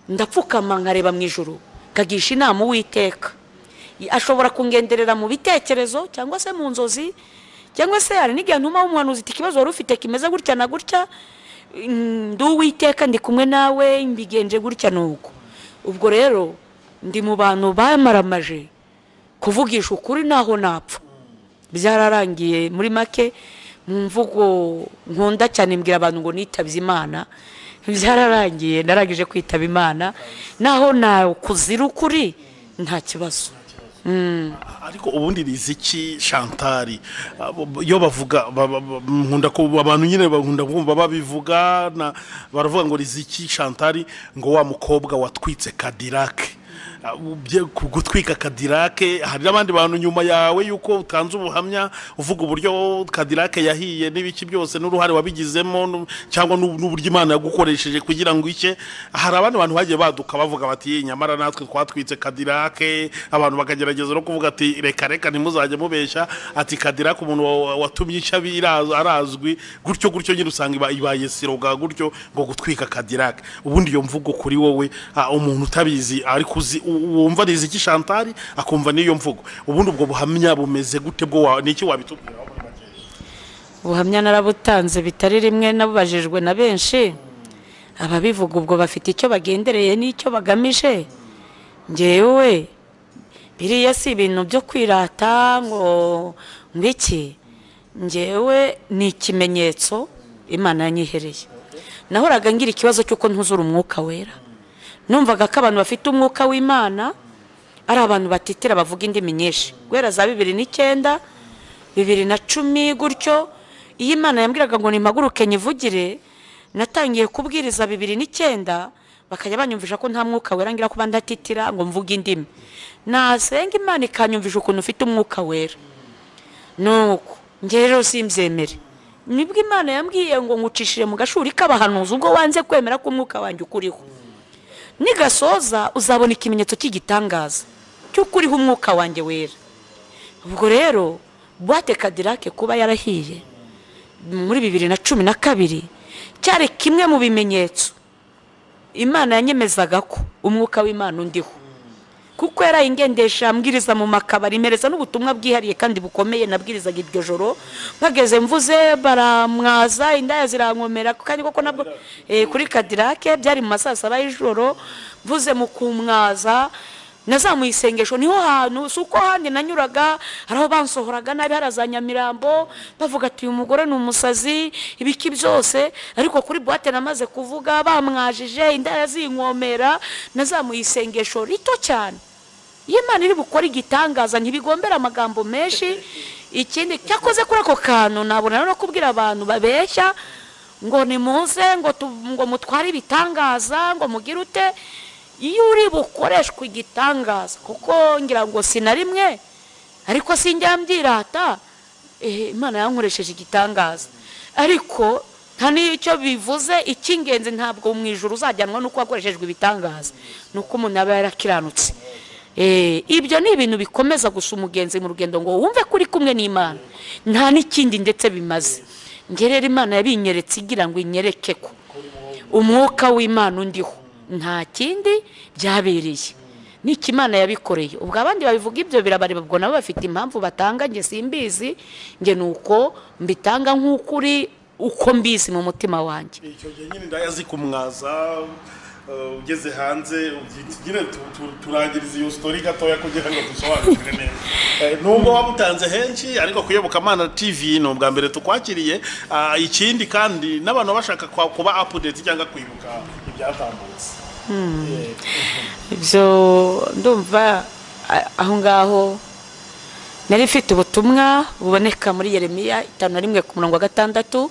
ndapfukama nkareba mu ijuru, nkagisha inama Uwiteka. Ashobora kungenderera mu bitekerezo cyangwa se mu nzozi, cyangwa se hari n'igihe ntuma umuhanuzi iti ikibazo wari ufite kimeze gutya na gutya, ndi Uwiteka ndi kumwe nawe mbigenje gutya. Nuko ubwo rero ndi mu bantu bamaramaje kuvugisha ukuri naho napfa. Byararangiye muri make mu mvugo nkunda cyane mbwira abantu ngo nitabye Imana. Byararangiye narangije kwitaba Imana, naho nakuzira ukuri nta kibazo. Ariko ubundi Riziki Chantal iyo bavuga nkunda ko abantu nyine bakunda kumva babivuga, baravuga ngo Riziki Chantal ngo wa mukobwa watwitse Cadillac. Gutwika Cadillac, hari n'abandi bantu nyuma yawe yuko utanze ubuhamya uvuga uburyo Cadillac yahiye n'ibiki byose n'uruhare wabigizemo cyangwa n'uburyo Imana yagukoresheje kugira ngo icye, hari abandi bantu bagiye baduka bavuga bati nyamara natwe twatwitse Cadillac. Abantu bakagerageza no kuvuga ati reka reka ntimuzajye mubeshya, ati Cadillac umuntu watumye icyo arazwi gutyo gutyo, nyine usanga ibaye siroga gutyo ngo gutwika Cadillac. Ubundi iyo mvugo kuri wowe umuntu utabizi ariko uzi wumva Riziki Chantal akumva niyo mvugo, ubundi ubwo buhamya bumeze gute bwo niki wabitubwira? Ubuhamya narabutanze bitari rimwe, nabubajijwe na benshi. Ababivuga ubwo bafite icyo bagendereye n'icyo bagamije. Ngewe biriya si ibintu byo kwirata ngo ngiki, ngewe ni ikimenyetso Imana yanyihereye. Nahoraga ngira ikibazo cy'uko ntuzura umwuka wera. Numvaga ko abantu bafite umwuka w'Imana ari abantu batitira bavuga indimi nyinshi. Guhera za 2009, 2010 gutyo, iyo Imana yambwiraga ngo nimpaguruke nyivugire, natangiye kubwiriza 2009, bakajya banyumvisha ko nta mwuka wera ngira kuba ndatitira ngo mvuge indimi. Nasenga Imana ikanyumvisha ukuntu ufite umwuka wera. Nuko nge rero simbyemere. Nibwo Imana yambwiye ngo ngucishire mu gashuri k'abahanuzi ubwo wanze kwemera ko umwuka wanjye ukuriho. Nigasoza uzabona ikimenyetso cy'igitangaza cy'ukuriho umwuka wanjye wera. Ubwo rero boîte Cadillac kuba yarahiye muri 2012 cyari kimwe mu bimenyetso Imana yanyemezaga ko umwuka w'Imana undiho. Kuko yarayingendesha ambwiriza mu makabari, mereza n'ubutumwa bwihariye kandi bukomeye nabwirizaga iryo joro. Bageze mvuze baramwaza indaya zirankomera kandi koko nabwo kuri Cadillac byari mu masaa 7 y'ijoro, mvuze mu kumwaza nazamuye isengesho. Niho hantu suko handi nanyuraga haraho bansohoraga nabi, haraza Nyamirambo bavuga ati uyu mugore ni umusazi ibiki byose, ariko kuri boîte namaze kuvuga bamwajije indaya zinkomera, nazamuye isengesho rito cyane. Iyo Imana iri bukora igitangaza ntibigombera amagambo menshi. Ikindi cyakoze kuri ako kantu nabona no kubwira abantu babeshya ngo nimuze ngo mutware ibitangaza ngo mugire ute, iyo uri bukoreshwa igitangaza, kuko ngira ngo sinarimwe ariko sinjya mbyirata, Imana yankoresheje igitangaza, ariko nta n'icyo bivuze. Icy'ingenzi ntabwo mu ijuru uzajyanwa nuko wakoreshejwe ibitangaza, nuko umuntu aba yarakiranutse. Ibyo ni ibintu bikomeza gusa umugenzi mu rugendo ngo wumve kuri kumwe n'Imana, nta n'ikindi ndetse bimaze. Nge rero Imana yabinyeretse igira ngo inyereke ko umwuka w'Imana undiho, nta kindi byabereye, niki Imana yabikoreye. Ubwo abandi babivuga ibyo birabareba, ubwo nabo bafite impamvu batanga, nge simbizi, nge nuko mbitanga nk'ukuri uko mbizi mu mutima wanjye. Icyo gihe nyine ndayazikumwaza ugeze hanze nyine turangiriza iyo story gatoya kugira ngo dusobanukire neza. Nubwo wabutanze henshi ariko kuyobokamana TV ni ubwa mbere tukwakiriye. Ikindi kandi n'abantu bashaka kuba update cyangwa kwibuka ibyatambutse. Ibyo ndumva aho ngaho nari mfite ubutumwa buboneka muri Yeremiya 51 ku murongo wa 6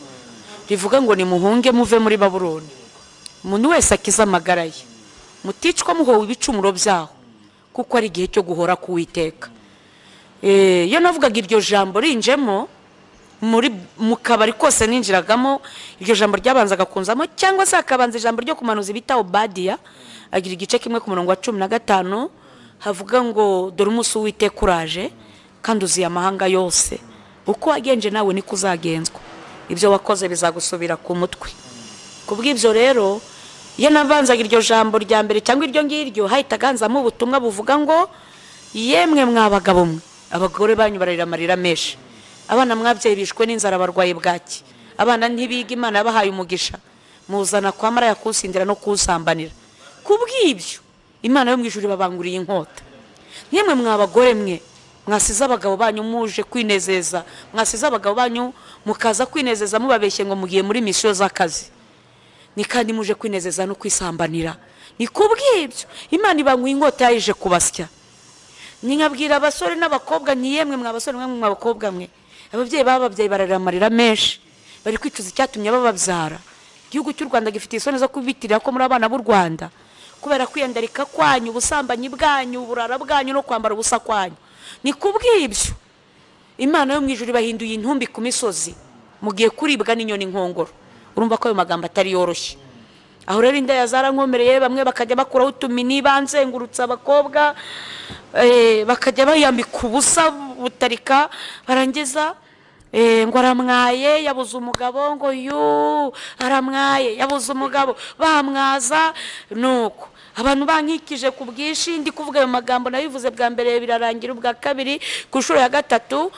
rivuga ngo nimuhunge muve muri Babuloni, umuntu wese akiza amagara ye. Muticwa muhowe ibicumuro byaho, kuko ari igihe cyo guhora kuwiteka. Iyo navugaga iryo jambo rinjemo muri mu kabari kose ninjiragamo, iryo jambo ryabanzaga kunzamo, cyangwa se hakabanza ijambo ryo kumanuza ibita Obadiya, agira igice kimwe ku murongo wa 15 havuga ngo dore umunsi w'Uwiteka uraje kandi uziye amahanga yose, uko wagenje nawe niko uzagenzwa, ibyo wakoze bizagusubira ku mutwe. Kubw'ibyo rero iyo nabanzaga iryo jambo rya mbere cyangwa iryo ngiryo, hahitaga hanzamo ubutumwa buvuga ngo yemwe mwa bagabo mwe, abagore banyu bararira amarira menshi, abana mwabyaye bishwe n'inzara barwaye bwaki, abana ntibiga, Imana yabahaye umugisha, muzana kwa maraya kunsindira no kunsambanira. Kubw'ibyo Imana yo mu ijuru ibabanguriye inkota. Yemwe mwa bagore mwe, mwasize abagabo banyu muje kwinezeza, mwasize abagabo banyu mukaza kwinezeza mubabeshye ngo mugiye muri misiyo z'akazi, ni kandi muje kwinezeza no kwisambanira. Ni kubw'ibyo Imana ibanguye inkota yayije kubasya. Ninkabwira abasore n'abakobwa nti yemwe mwa basore mwe mwa bakobwa mwe, ababyeyi bababyaye bararira amarira menshi, bari kwicuza icyatumye bababyara. Igihugu cy'u Rwanda gifite isoni zo kubitirira ko muri abana b'u Rwanda, kubera kwiyandarika kwanyu, ubusambanyi bwanyu, uburara bwanyu no kwambara ubusa kwanyu. Ni kubw'ibyo Imana yo mu ijuru ibahinduye intumbi ku misozi, mugiye kuribwa n'inyoni nkongoro. Urumva ko ayo magambo atari yoroshye. Aho rero inda yazarankomereye, bamwe bakajya bakuraho utumini banzengurutsa abakobwa, bakajya bayambika ubusa butarika, barangiza ngo aramwaye yabuze umugabo, ngo yu aramwaye yabuze umugabo, bamwaza. Nuko abantu bankikije ku bwinshi, ndi kuvuga ayo magambo nabivuze bwa mbere birarangira, ubwa kabiri ku nshuro ya gatatu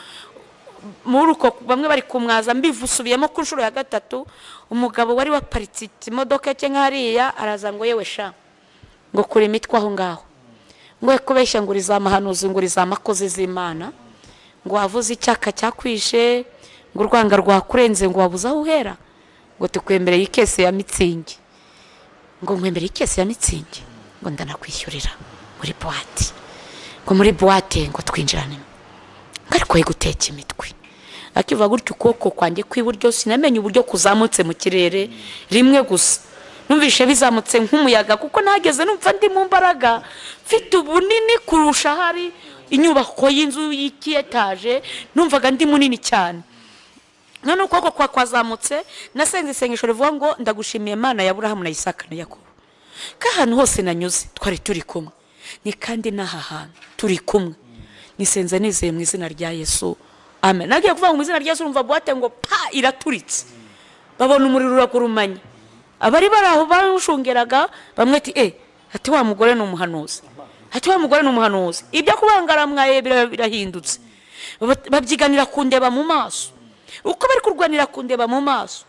muri uko bamwe bari kumwaza, mbivusubiyemo ku nshuro ya gatatu, umugabo wari waparitse imodoka cye nk'hariya araza ngo yewe sha, ngo kure imitwe aho ngaho, ngo kubeshya ngo uriza amahanuzi, ngo uriza amakozi z'Imana, ngo wavuze icyaka cyakwishe, ngo urwanga rwakurenze, ngo wabuze aho uhera, ngo tukwemereye ikese ya mitsingi, ngo nkwemereye ikese ya mitsingi, ngo ndanakwishyurira muri boîte, ngo muri boîte ngo twinjirane, ngo ariko ye guteka imitwe. Akiva gutyo ukuboko kwanjye kw'iburyo sinamenye uburyo kuzamutse mu kirere rimwe gusa, numvishe bizamutse nk'umuyaga, kuko nageze numva ndi mu mbaraga, mfite ubunini kurusha hari inyubako y'inzu y'ikiyetaje, numvaga ndi munini cyane. None ukuboko kwa kwazamutse, nasenze isengesho rivuga ngo ndagushimiye Imana ya Aburahamu na Isaka na Yakobo, ko ahantu hose nanyuze twari turi kumwe, ni kandi n'aha hantu turi kumwe, nisenze nizeye mu izina rya Yesu, amen. Nagiye kuvuga ngo mu izina rya Yesu, urumva boîte ngo pa iraturitse, babona umuriro uragurumanye. Abari bari aho barushungeraga bamwe ati ati wa mugore ni umuhanuzi, ati wa mugore ni umuhanuzi. Ibyo kubangaramwaye birahindutse, babyiganira kundeba mu maso, uko bari kurwanira kundeba mu maso,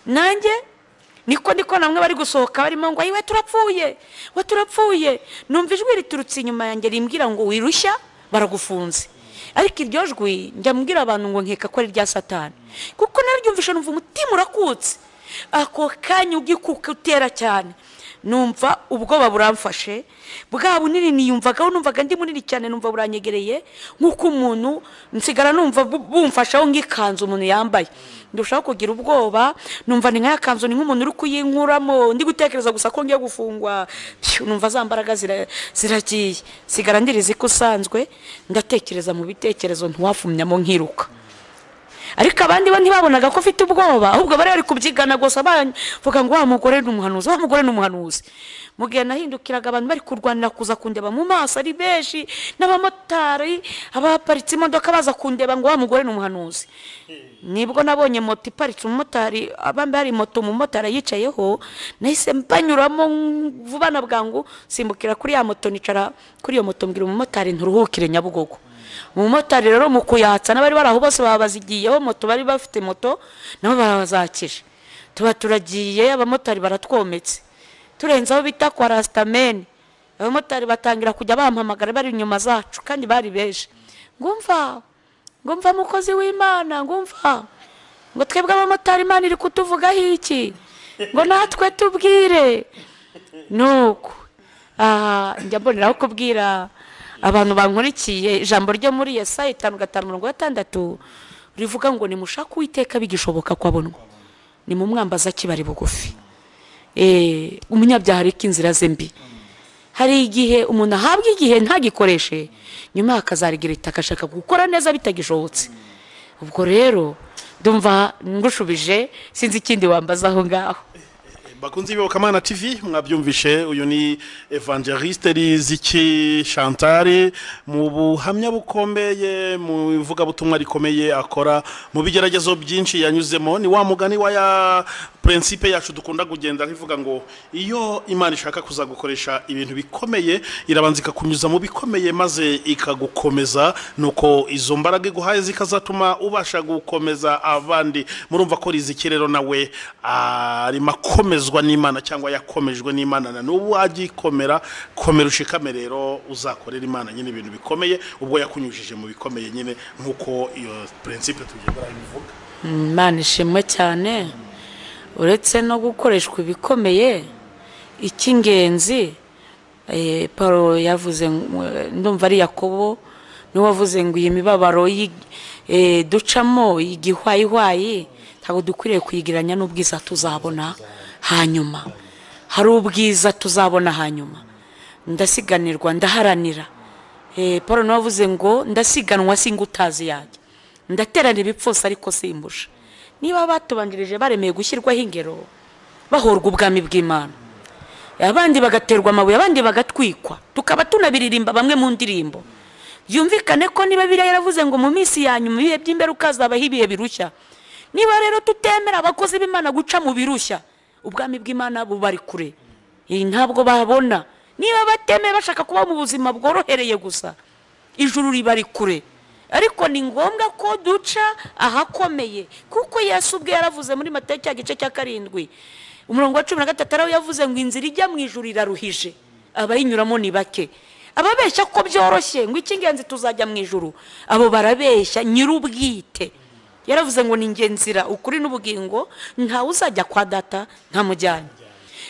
nanjye niko ndiko namwe bari gusohoka barimo ngo ayiwe turapfuye, we turapfuye. Numva ijwi riturutse inyuma yanjye rimbwira ngo wirushya baragufunze. Ariko iryo jwi njya mbwira abantu ngo nkeka ko ari rya Satani, kuko naryumvishe numva umutima urakutse, ako kanya ugikuka utera cyane, numva ubwoba buramfashe, bwa bunini niyumvagaho, numvaga ndi munini cyane, numva buranyegereye nk'uko umuntu nsigara numva bumfashaho nk'ikanzu umuntu yambaye, ndushaho kugira ubwoba, numva ni nka kanzu, ni nk'umuntu uri kuyinkuramo, ndi gutekereza gusa ko ngiye gufungwa, numva za mbaraga ziragiye, sigara ndirizi ko usanzwe, ndatekereza mu bitekerezo ntiwafumyamo nkiruka. Ariko abandi bo ntibabonaga ko ufite ubwoba, ahubwo bari bari kubyigana gusa bavuga ngo wa mugore ni umuhanuzi, wa mugore ni umuhanuzi. Mu gihe nahindukiraga abantu bari kurwanira kuza kundeba mu maso ari benshi, n'abamotari abaparitse imodoka baza kundeba ngo wa mugore ni umuhanuzi. Nibwo nabonye moto iparitse, umumotari abambe hari moto umumotari yicayeho, nahise mbanyuramo vuba na bwangu, simbukira kuri ya moto, nicara kuri iyo moto, mbwira umumotari nturuhukire Nyabugogo. Umumotari rero mu kuyatsa n'abari bari aho bose babazigiyeho moto, bari bafite moto nabo barabazakije, tuba turagiye, abamotari baratwometse, turenze aho bita kwa Rastameni, abamotari batangira kujya bampamagara bari inyuma zacu kandi bari benshi, ngumva ngumva mukozi w'Imana, ngumva ngo twebwe abamotari Imana iri kutuvugaho iki, ngo natwe tubwire. Nuko njya mboneraho kubwira abantu bankurikiye ijambo ryo muri Yesaya 5:5-6 rivuga ngo nimushake Uwiteka bigishoboka ko abonwa, nimumwambaza kibari bugufi. Umunyabyaha areka inzira ze mbi. Hari igihe umuntu ahabwa igihe ntagikoreshe, nyuma akazarigira akashaka gukora neza bitagishobotse. Ubwo rero ndumva ngushubije, sinzi ikindi wambaza aho ngaho. Bakunzi b'Iyobokamana TV, mwabyumvishe, uyu ni Evangeliste Riziki Chantal mu buhamya bukomeye, mu ivugabutumwa rikomeye akora, mu bigeragezo byinshi yanyuzemo. Ni wa mugani wa ya principe yacu dukunda kugenda ivuga ngo iyo Imana ishaka kuzagukoresha ibintu bikomeye irabanza ikakunyuza mu bikomeye maze ikagukomeza, nuko izo mbaraga iguhaye zikazatuma ubasha gukomeza abandi. Murumva ko Riziki rero nawe arimo akomezwa n'Imana cyangwa yakomejwe n'Imana, na n'ubu agikomera. Komera ushikame rero, uzakorera Imana nyine ibintu bikomeye ubwo yakunyujije mu bikomeye nyine, nkuko iyo principe tugendera ibivuga. Imana ishimwe cyane. Uretse no gukoreshwa ibikomeye, icy'ingenzi Paulo yavuze, ndumva ari Yakobo niwe wavuze ngo iyi mibabaro ducamo igihwayihwayi ntabwo dukwiriye kuyigereranya n'ubwiza tuzabona hanyuma. Hari ubwiza tuzabona hanyuma. Ndasiganirwa, ndaharanira. Paulo niwe wavuze ngo ndasiganwa singutazi yanjye, ndaterana ibipfusi ariko simbusha. Niba batubanjirije baremeye gushyirwaho ingero, bahorwa ubwami bw'Imana, abandi bagaterwa amabuye, abandi bagatwikwa, tukaba tunabiririmba bamwe mu ndirimbo. Byumvikane ko niba Bibiliya yaravuze ngo mu minsi ya nyuma ibihe by'imperuka hazabaho ibihe birushya, niba rero tutemera abakozi b'Imana guca mu birushya, ubwami bw'Imana bubari kure, ntabwo babona. Niba batemeye bashaka kuba mu buzima bworohereye gusa, ijuru ribari kure. Ariko ni ngombwa ko duca ahakomeye, kuko Yesu ubwe yaravuze muri Matayo cya gice cya 7 umurongo wa 13, araho yavuze ngo inzira ijya mu ijuru iraruhije, abayinyuramo ni bake. Ababeshya ko byoroshye ngo icy'ingenzi tuzajya mu ijuru, abo barabeshya nyir'ubwite. Yaravuze ngo ni nge nzira, ukuri n'ubugingo, ntawe uzajya kwa data ntamujyanye.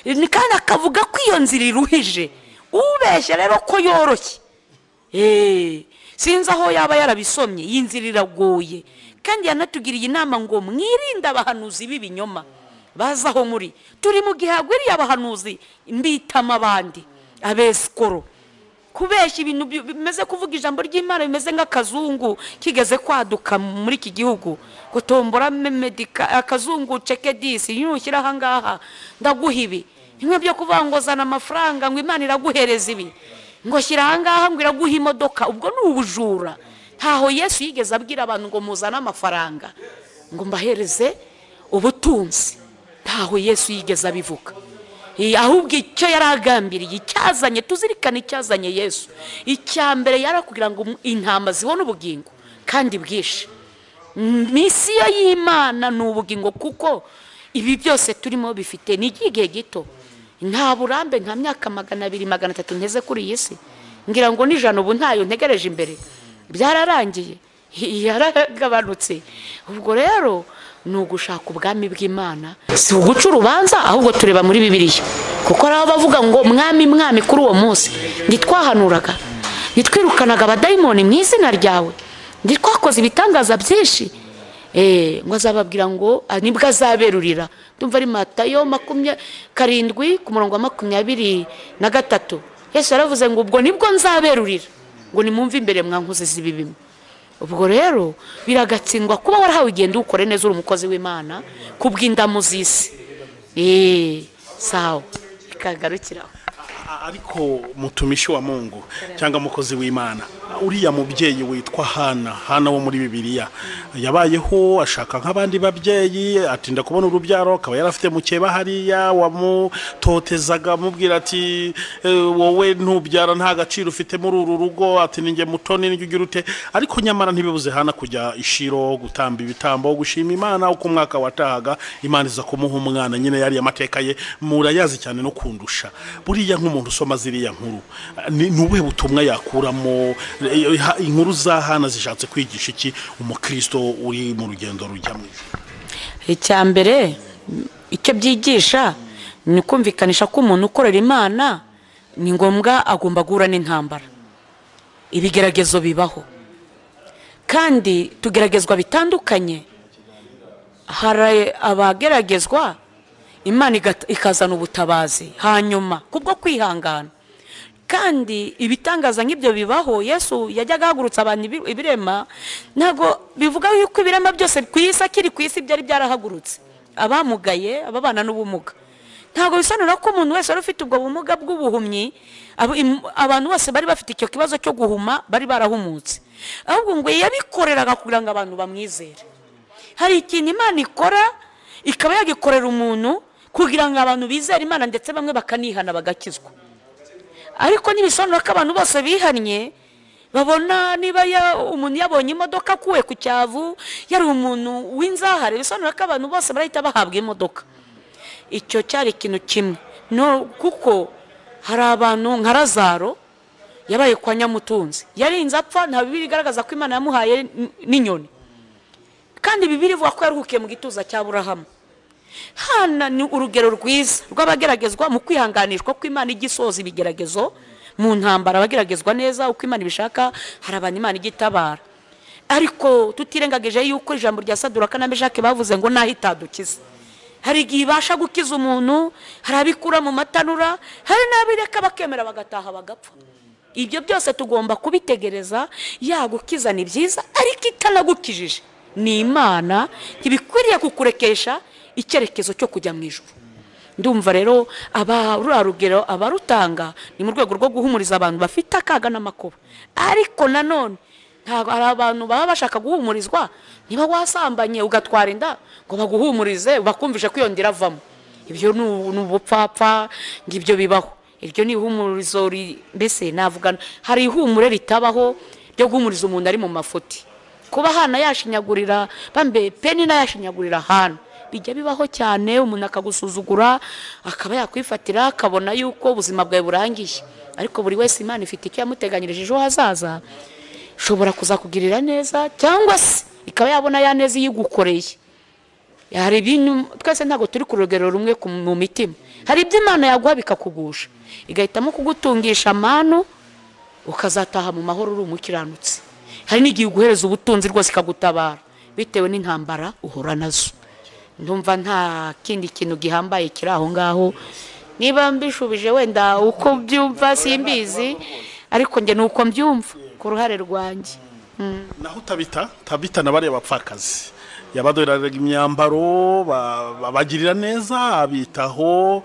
Kandi akavuga ko iyo nzira iruhije, ubeshya rero ko yoroshye, sinzi aho yaba yarabisomye. Iyi nzira iragoye. Kandi yanatugiriye inama ngo mwirinde abahanuzi b'ibinyoma baza aho muri. Turi mu gihe hagwiriye abahanuzi mbitama abandi abesikoro, kubeshya ibintu bimeze, kuvuga ijambo ry'Imana bimeze nk'akazungu kigeze kwaduka muri iki gihugu, ngo tombora medika akazungu ceke disi nushyira aha ngaha ndaguha ibi, bimwe byo kuvuga ngo zana amafaranga ngo Imana iraguhereza ibi, ngo shyira aha ngaha ngo iraguha imodoka. Ubwo ni ubujura. Ntaho Yesu yigeze abwira abantu ngo muzane amafaranga ngo mbahereze ubutunzi, ntaho Yesu yigeze abivuga. Ahubwo icyo yaragambiriye, icyazanye, tuzirikane icyazanye Yesu, icya mbere yarakugira ngo intama zibone ubugingo kandi bwinshi. Misiyo y'Imana ni ubugingo, kuko ibi byose turimo bifite ni igihe gito, nta burambe, nta myaka 200 300 nteze kuri iyi si, ngira ngo n'ijana ubu ntayo ntegereje imbere, byararangiye, yaragabanutse. Ubwo rero ni ugushaka ubwami bw'Imana, si uguca urubanza, ahubwo tureba muri Bibiliya, kuko ari abavuga ngo mwami mwami kuri uwo munsi ntitwahanuraga, ntitwirukanaga abadayimoni mu izina ryawe, ntitwakoze ibitangaza byinshi. Ngo azababwira ngo nibwo azaberurira. Ndumva ari Matayo 27 ku murongo wa 23. Yesu yaravuze ngo ubwo nibwo nzaberurira, ngo nimumve imbere mwankoze z'ibibimo. Ubwo rero biragatsindwa kuba warahawe igenda ukore neza uri umukozi w'Imana kubw'indamu z'isi. Sawa, ikagarukiraho. Ariko mutumishi wa Mungu cyangwa mukozi w'Imana, uriya mubyeyi witwa Hana, Hana wo muri Bibiliya, yabayeho ashaka nk'abandi babyeyi, atinda kubona urubyaro, akaba yarafite mukeba hariya wamutotezaga amubwira ati wowe ntubyara nta gaciro ufite muri uru rugo, ati ninjye mutoni ninjye ugira ute. Ariko nyamara ntibibuze Hana kujya ishiro gutamba ibitambo gushima Imana uko umwaka watahaga, Imana iza kumuha umwana. Nyine yari amateka ye murayazi cyane no kundusha. Buriya nk'umuntu usoma ziriya nkuru, ni ubuhe butumwa yakuramo? Inkuru za Hana zishatse kwigisha iki umukristo uri mu rugendo rujya mu ijuru? Icya mbere icyo byigisha ni kumvikanisha ko umuntu ukorera Imana ni ngombwa agomba guhura n'intambara, ibigeragezo bibaho, kandi tugeragezwa bitandukanye. Hari abageragezwa Imana ikazana ubutabazi hanyuma kubwo kwihangana, Kandi ibitangaza nk'ibyo bibaho. Yesu yajyaga ahagurutsa abantu ibirema, ntabwo bivuga yuko ibirema byose ku isi akiri ku isi byari byarahagurutse. Abamugaye, ababana n'ubumuga, ntabwo bisobanura ko umuntu wese wari ufite ubwo bumuga bw'ubuhumyi, abantu bose bari bafite icyo kibazo cyo guhuma bari barahumutse, ahubwo ngo yabikoreraga kugira ngo abantu bamwizere. Hari ikintu Imana ikora ikaba yagikorera umuntu kugira ngo abantu bizere Imana, ndetse bamwe bakanihana bagakizwa. Ariko ntibisobanura ko abantu bose bihannye babona. Niba umuntu yabonye imodoka akuwe ku cyavu, yari umuntu w'inzahare, bisobanura ko abantu bose barahita bahabwa imodoka. Icyo cyari ikintu kimwe. No kuko hari abantu nka Lazaro yabaye kwa Nyamutunzi, yarinze apfa, nta Bibiliya igaragaza ko Imana yamuhaye n'inyoni, kandi Bibiliya ivuga ko yaruhukiye mu gituza cya Aburahamu. Hana ni urugero rwiza rw'abageragezwa mu kwihanganishwa ko Imana ijya isoza ibigeragezo mu ntambara, abageragezwa neza uko Imana ibishaka, hari abantu Imana ijya itabara. Ariko tutirengagije yuko ijambo rya Saduraka na Meshaki bavuze ngo naho itadukiza, hari igihe ibasha gukiza umuntu, hari abikura mu matanura, hari n'abireka bakemera bagataha bagapfa. Ibyo byose tugomba kubitegereza. Yagukiza ni byiza, ariko itanagukijije ni Imana, ntibikwiriye kukurekesha icyerekezo cyo kujya mu ijuru. Ndumva rero aba ruriya rugero abarutanga ni mu rwego rwo guhumuriza abantu bafite akaga n'amakuba. Ariko nanone ntabwo hari abantu baba bashaka guhumurizwa, niba wasambanye ugatwara inda ngo baguhumurize bakumvishe ko iyo nda iravamo. Ibyo ni ubupfapfa, ngo ibyo bibaho. Iryo ni ihumurizo, mbese navuga hari ihumure ritabaho ryo guhumuriza umuntu ari mu mafuti. Kuba Hana yashinyagurira bambe, Penina yashinyagurira Hana, bijya bibaho cyane, umuntu akagusuzugura akaba yakwifatira akabona yuko ubuzima bwawe burangiye. Ariko buri wese Imana ifite icyo yamuteganyirije ejo hazaza, ishobora kuzakugirira neza cyangwa se ikaba yabona ya neza iyigukoreye. Hari ibintu twese ntabwo turi ku rugero rumwe mu mitima. Hari ibyo Imana yaguha bikakugusha, igahitamo kugutungisha amanu ukazataha mu mahoro uri umukiranutsi. Hari n'igihe uguhereza ubutunzi rwose ikagutabara bitewe n'intambara uhura nazo. Ndumva nta kindi kintu gihambaye kiri aho ngaho. Niba mbishubije wenda uko byumva simbizi, ariko njye nuko mbyumva ku ruhare rwanjye. Naho Tabita na bariya bapfakazi yabadoreraga imyambaro, babagirira neza, abitaho,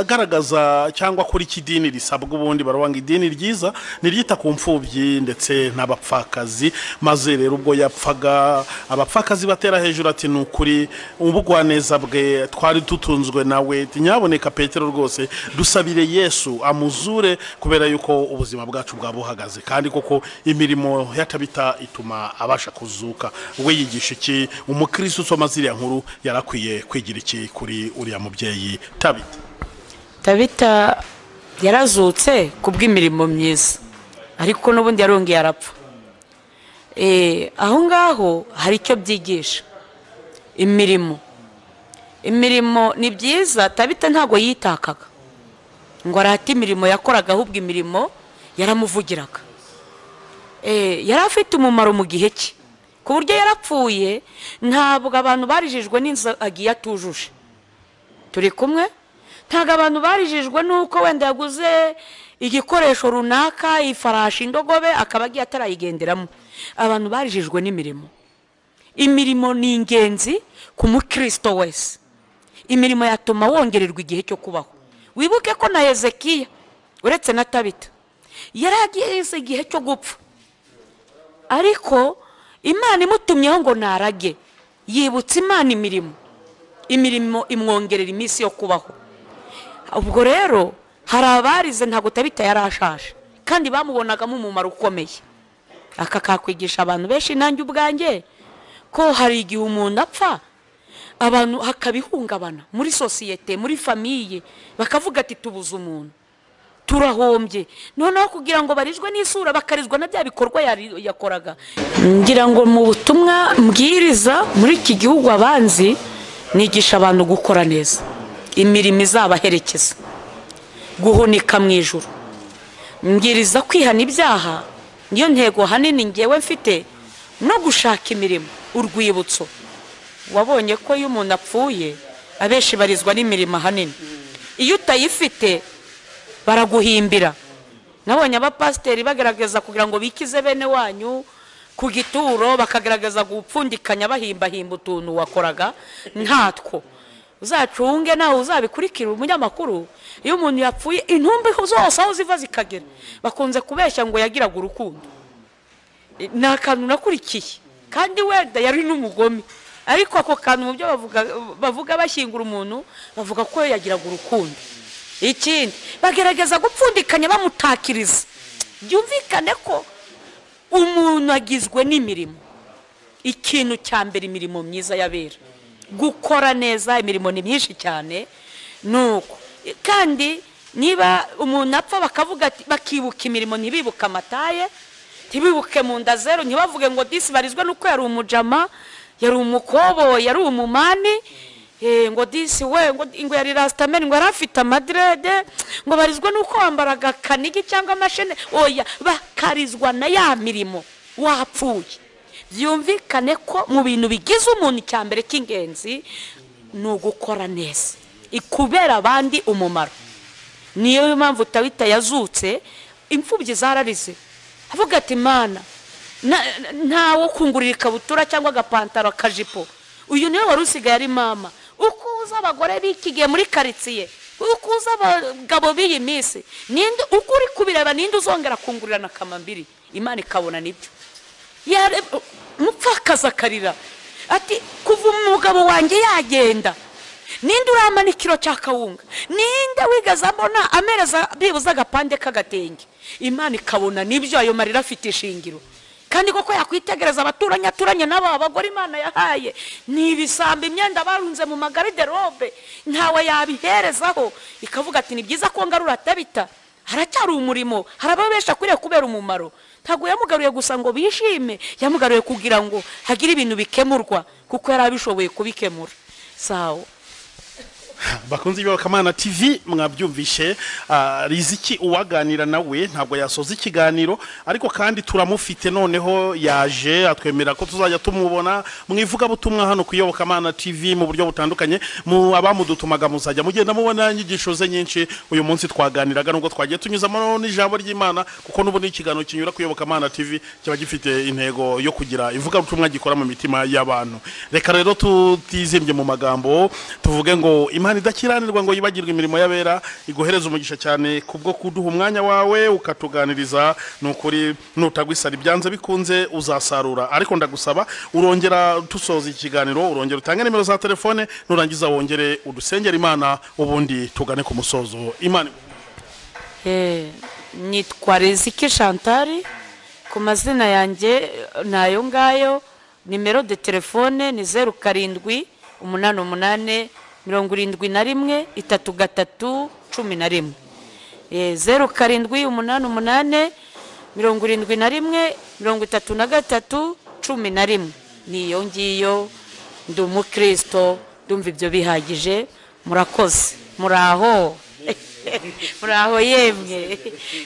agaragaza cyangwa kuri iki dini risabwa. Ubundi barabanga idini ryiza niryita ku mfubyi ndetse n'abapfakazi. Maze rero ubwo yapfaga abapfakazi batera hejuru ati ni ukuri ubugwaneza bwe twari tutunzwe nawe, nyaboneka Petero rwose dusabire Yesu amuzure, kubera yuko ubuzima bwacu bwabuhagaze. Kandi koko imirimo ya Tabita ituma abasha kuzuka. We yigisha iki umukristo usoma ziriya nkuru yarakwiye kwigira iki kuri uriya mubyeyi Tabita? Tabita yarazutse kubw'imirimo myiza, ariko n'ubundi yarongeye arapfa. Aho ngaho hari icyo byigisha. Imirimo ni byiza. Tabita ntabwo yitakaga ngo arate imirimo yakoraga, ahubwo imirimo yaramuvugiraga. Yari afite umumaro mu gihe cye, ku buryo yarapfuye ntabwo abantu barijijwe n'inzu agiye atujuje. Turi kumwe? Ntabwo abantu barijijwe n'uko wenda yaguze igikoresho runaka, ifarashi, indogobe, akaba agiye atarayigenderamo. Abantu barijijwe n'imirimo. Imirimo ni ingenzi ku mukristo wese. Imirimo yatuma wongererwa igihe cyo kubaho. Wibuke ko na Hezekiya uretse na Tabita yari ageze igihe cyo gupfa, ariko Imana imutumyeho ngo narage, yibutse Imana imirimo imwongerera iminsi yo kubaho. Ubwo rero hari abarize, ntabwo Tabita yarashaje, kandi bamubonagamo umumaro ukomeye. Aka kakwigisha abantu benshi, nanjye ubwanjye, ko hari igihe umuntu apfa abantu hakabihungabana muri sosiyete, muri famiye, bakavuga ati tubuze umuntu, turahombye. Noneho kugira ngo barizwe n'isura, bakarizwa na bya bikorwa yakoraga. Ngira ngo mu butumwa mbwiriza muri iki gihugu abanzi, nigisha abantu gukora neza, imirimo izabaherekeza, guhunika mu ijuru. Mbwiriza kwihana ibyaha, niyo ntego hanini ngewe mfite, no gushaka imirimo, urwibutso. Wabonye ko iyo umuntu apfuye abenshi barizwa n'imirimo ahanini. Iyo utayifite baraguhimbira. Nabonye abapasiteri bagerageza kugira ngo bikize bene wanyu ku gituro, bakagerageza gupfundikanya bahimbahimba utuntu wakoraga ntatwo. Uzacunge nawe uzabikurikira umunyamakuru, iyo umuntu yapfuye intumbi zose aho ziva zikagera bakunze kubeshya ngo yagiraga urukundo. Ni akantu nakurikiye, kandi wenda yari n'umugome, ariko ako kantu mu byo bavuga bashyingura umuntu bavuga ko yagiraga urukundo. Ikindi bagerageza gupfundikanya bamutakiriza. Byumvikane ko umuntu agizwe n'imirimo. Ikintu cya mbere, imirimo myiza yabera, gukora neza, imirimo ni myinshi cyane. Nuko kandi niba umuntu apfa bakavuga ati, bakibuka imirimo, ntibibuka amataye, ntibibuke mu nda zero, ntibavuge ngo disi barizwe nuko yari umujama, yari umukobo, yari umumani, ngo disi we ngo yari rastameni, ngo yari afite amadirede, ngo barizwe nuko wambaraga kanigi cyangwa amashene. Oya, bakarizwa na ya mirimo wapfuye. Byumvikane ko mu bintu bigize umuntu icya mbere cy'ingenzi ni ugukora neza, ikubera abandi umumaro. Niyo mpamvu Tabita yazutse imfubyi zararize, avuga ati Mana, ntawo kungurira ikabutura cyangwa agapantaro akajipo, uyu niwe wari usigaye ari mama. Uko uza abagore b'iki gihe muri karitsiye, uko uza abagabo b'iyi minsi, ninde uko uri kubireba, ninde uzongera kungurira na kamambiri? Imana ikabona nibyo. Mupfakaza akarira ati kuva umugabo wanjye yagenda, ninde uramana ikiro cya kawunga, ninde wigeze abona amereza bibuza agapande k'agatenge? Imana ikabona nibyo, ayo marira afite ishingiro. Kandi koko yakwitegereza abaturanyi aturanye nabo, abagore Imana yahaye ni ibisambo, imyenda barunze mu magariderobe ntawe yabiherezaho. Ikavuga ati ni byiza ko ngarura Tabita, haracyari umurimo, hari ababesha akwiriye kubera umumaro. Ntabwo yamugaruye gusa ngo bishime, yamugaruye kugira ngo hagire ibintu bikemurwa, kuko yari abishoboye kubikemura. Sawa. Bakunzi b'Iyobokamana TV, mwabyumvishe Riziki uwaganira nawe ntabwo yasoza ikiganiro, ariko kandi turamufite noneho yaje atwemera ko tuzajya tumubona mu ivugabutumwa hano ku Iyobokamana TV mu buryo butandukanye. Mu abamudutumaga muzajya mugenda mubona inyigisho ze nyinshi. Uyu munsi twaganiraga nubwo twagiye tunyuzamo n'ijambo ry'Imana, kuko n'ubu ni ikiganiro kinyura ku Iyobokamana TV kiba gifite intego yo kugira ivugabutumwa gikora mu mitima y'abantu. Reka rero tutizimbye mu magambo, tuvuge ngo Imana idakiranirwa ngo yibagirwe imirimo y'abera, iguhereza umugisha cyane kubwo kuduha umwanya wawe ukatuganiriza. Nukuri nutagwisara ibyanze bikunze uzasarura. Ariko ndagusaba urongera tusoza ikiganiro, urongera utange nimero za telefone, nurangiza wongere udusengera Imana, ubundi tugane ku musozo. Imana. Nitwa Riziki Chantal, ku mazina yanjye nayo ngayo. Nimero de telefone ni 07 88 71 33 11. 07 88 71 33 11. Niyo ngiyo, ndi umukristo, ndumva ibyo bihagije. Murakoze, muraho muraho yemwe.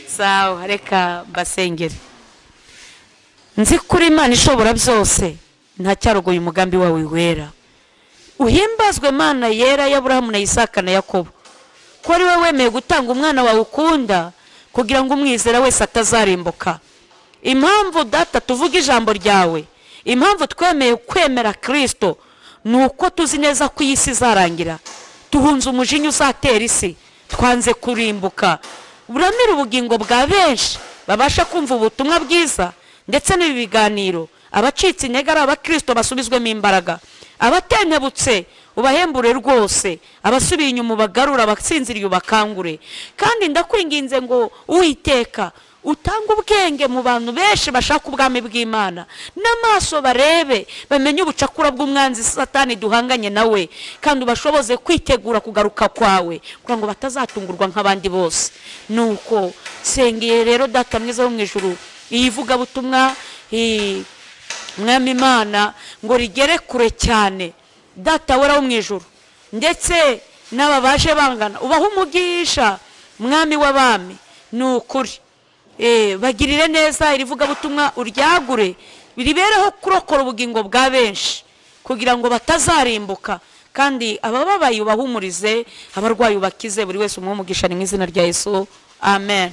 Sawa, reka mbasengere. Nzi kuri Imana ishobora byose, nta cyarogoye umugambi wawe wera. Uhimbazwe Mana yera y'Aburahamu na Isaka na Yakobo, ko ari we wemeye gutanga umwana wawe ukunda kugira ngo umwizera wese atazarimbuka. Impamvu data tuvuga ijambo ryawe, impamvu twemeye kwemera Kristo, ni uko tuzi neza ko iyi si izarangira. Tuhunze umujinya uzatera isi, twanze kurimbuka. Buramira ubugingo bwa benshi babasha kumva ubutumwa bwiza ndetse n'ibi biganiro. Abacitse intege ari abakristo basubizwemo imbaraga, abatentebutse ubahembure rwose, abasubiye inyuma ubagarura, abatsinziriye ubakangure. Kandi ndakwinginze ngo Uwiteka utanga ubwenge mu bantu benshi bashaka ubwami bw'Imana, n'amaso barebe bamenye ubucakura bw'umwanzi Satani duhanganye nawe, kandi ubashoboze kwitegura kugaruka kwawe kugira ngo batazatungurwa nk'abandi bose. Nuko sengeye rero Data mwiza wo mu ijuru, iyi vugabutumwa Mwami Imana ngo rigere kure cyane, Data wera wo mu ijuru, ndetse n'aba baje bangana ubaha umugisha Mwami w'abami. Ni ukuri bagirire neza, iri vugabutumwa uryagure ribereho kurokora ubugingo bwa benshi kugira ngo batazarimbuka, kandi abababaye ubahumurize, abarwayi ubakize, buri wese umuhe umugisha, ni mu izina rya Yesu, amen.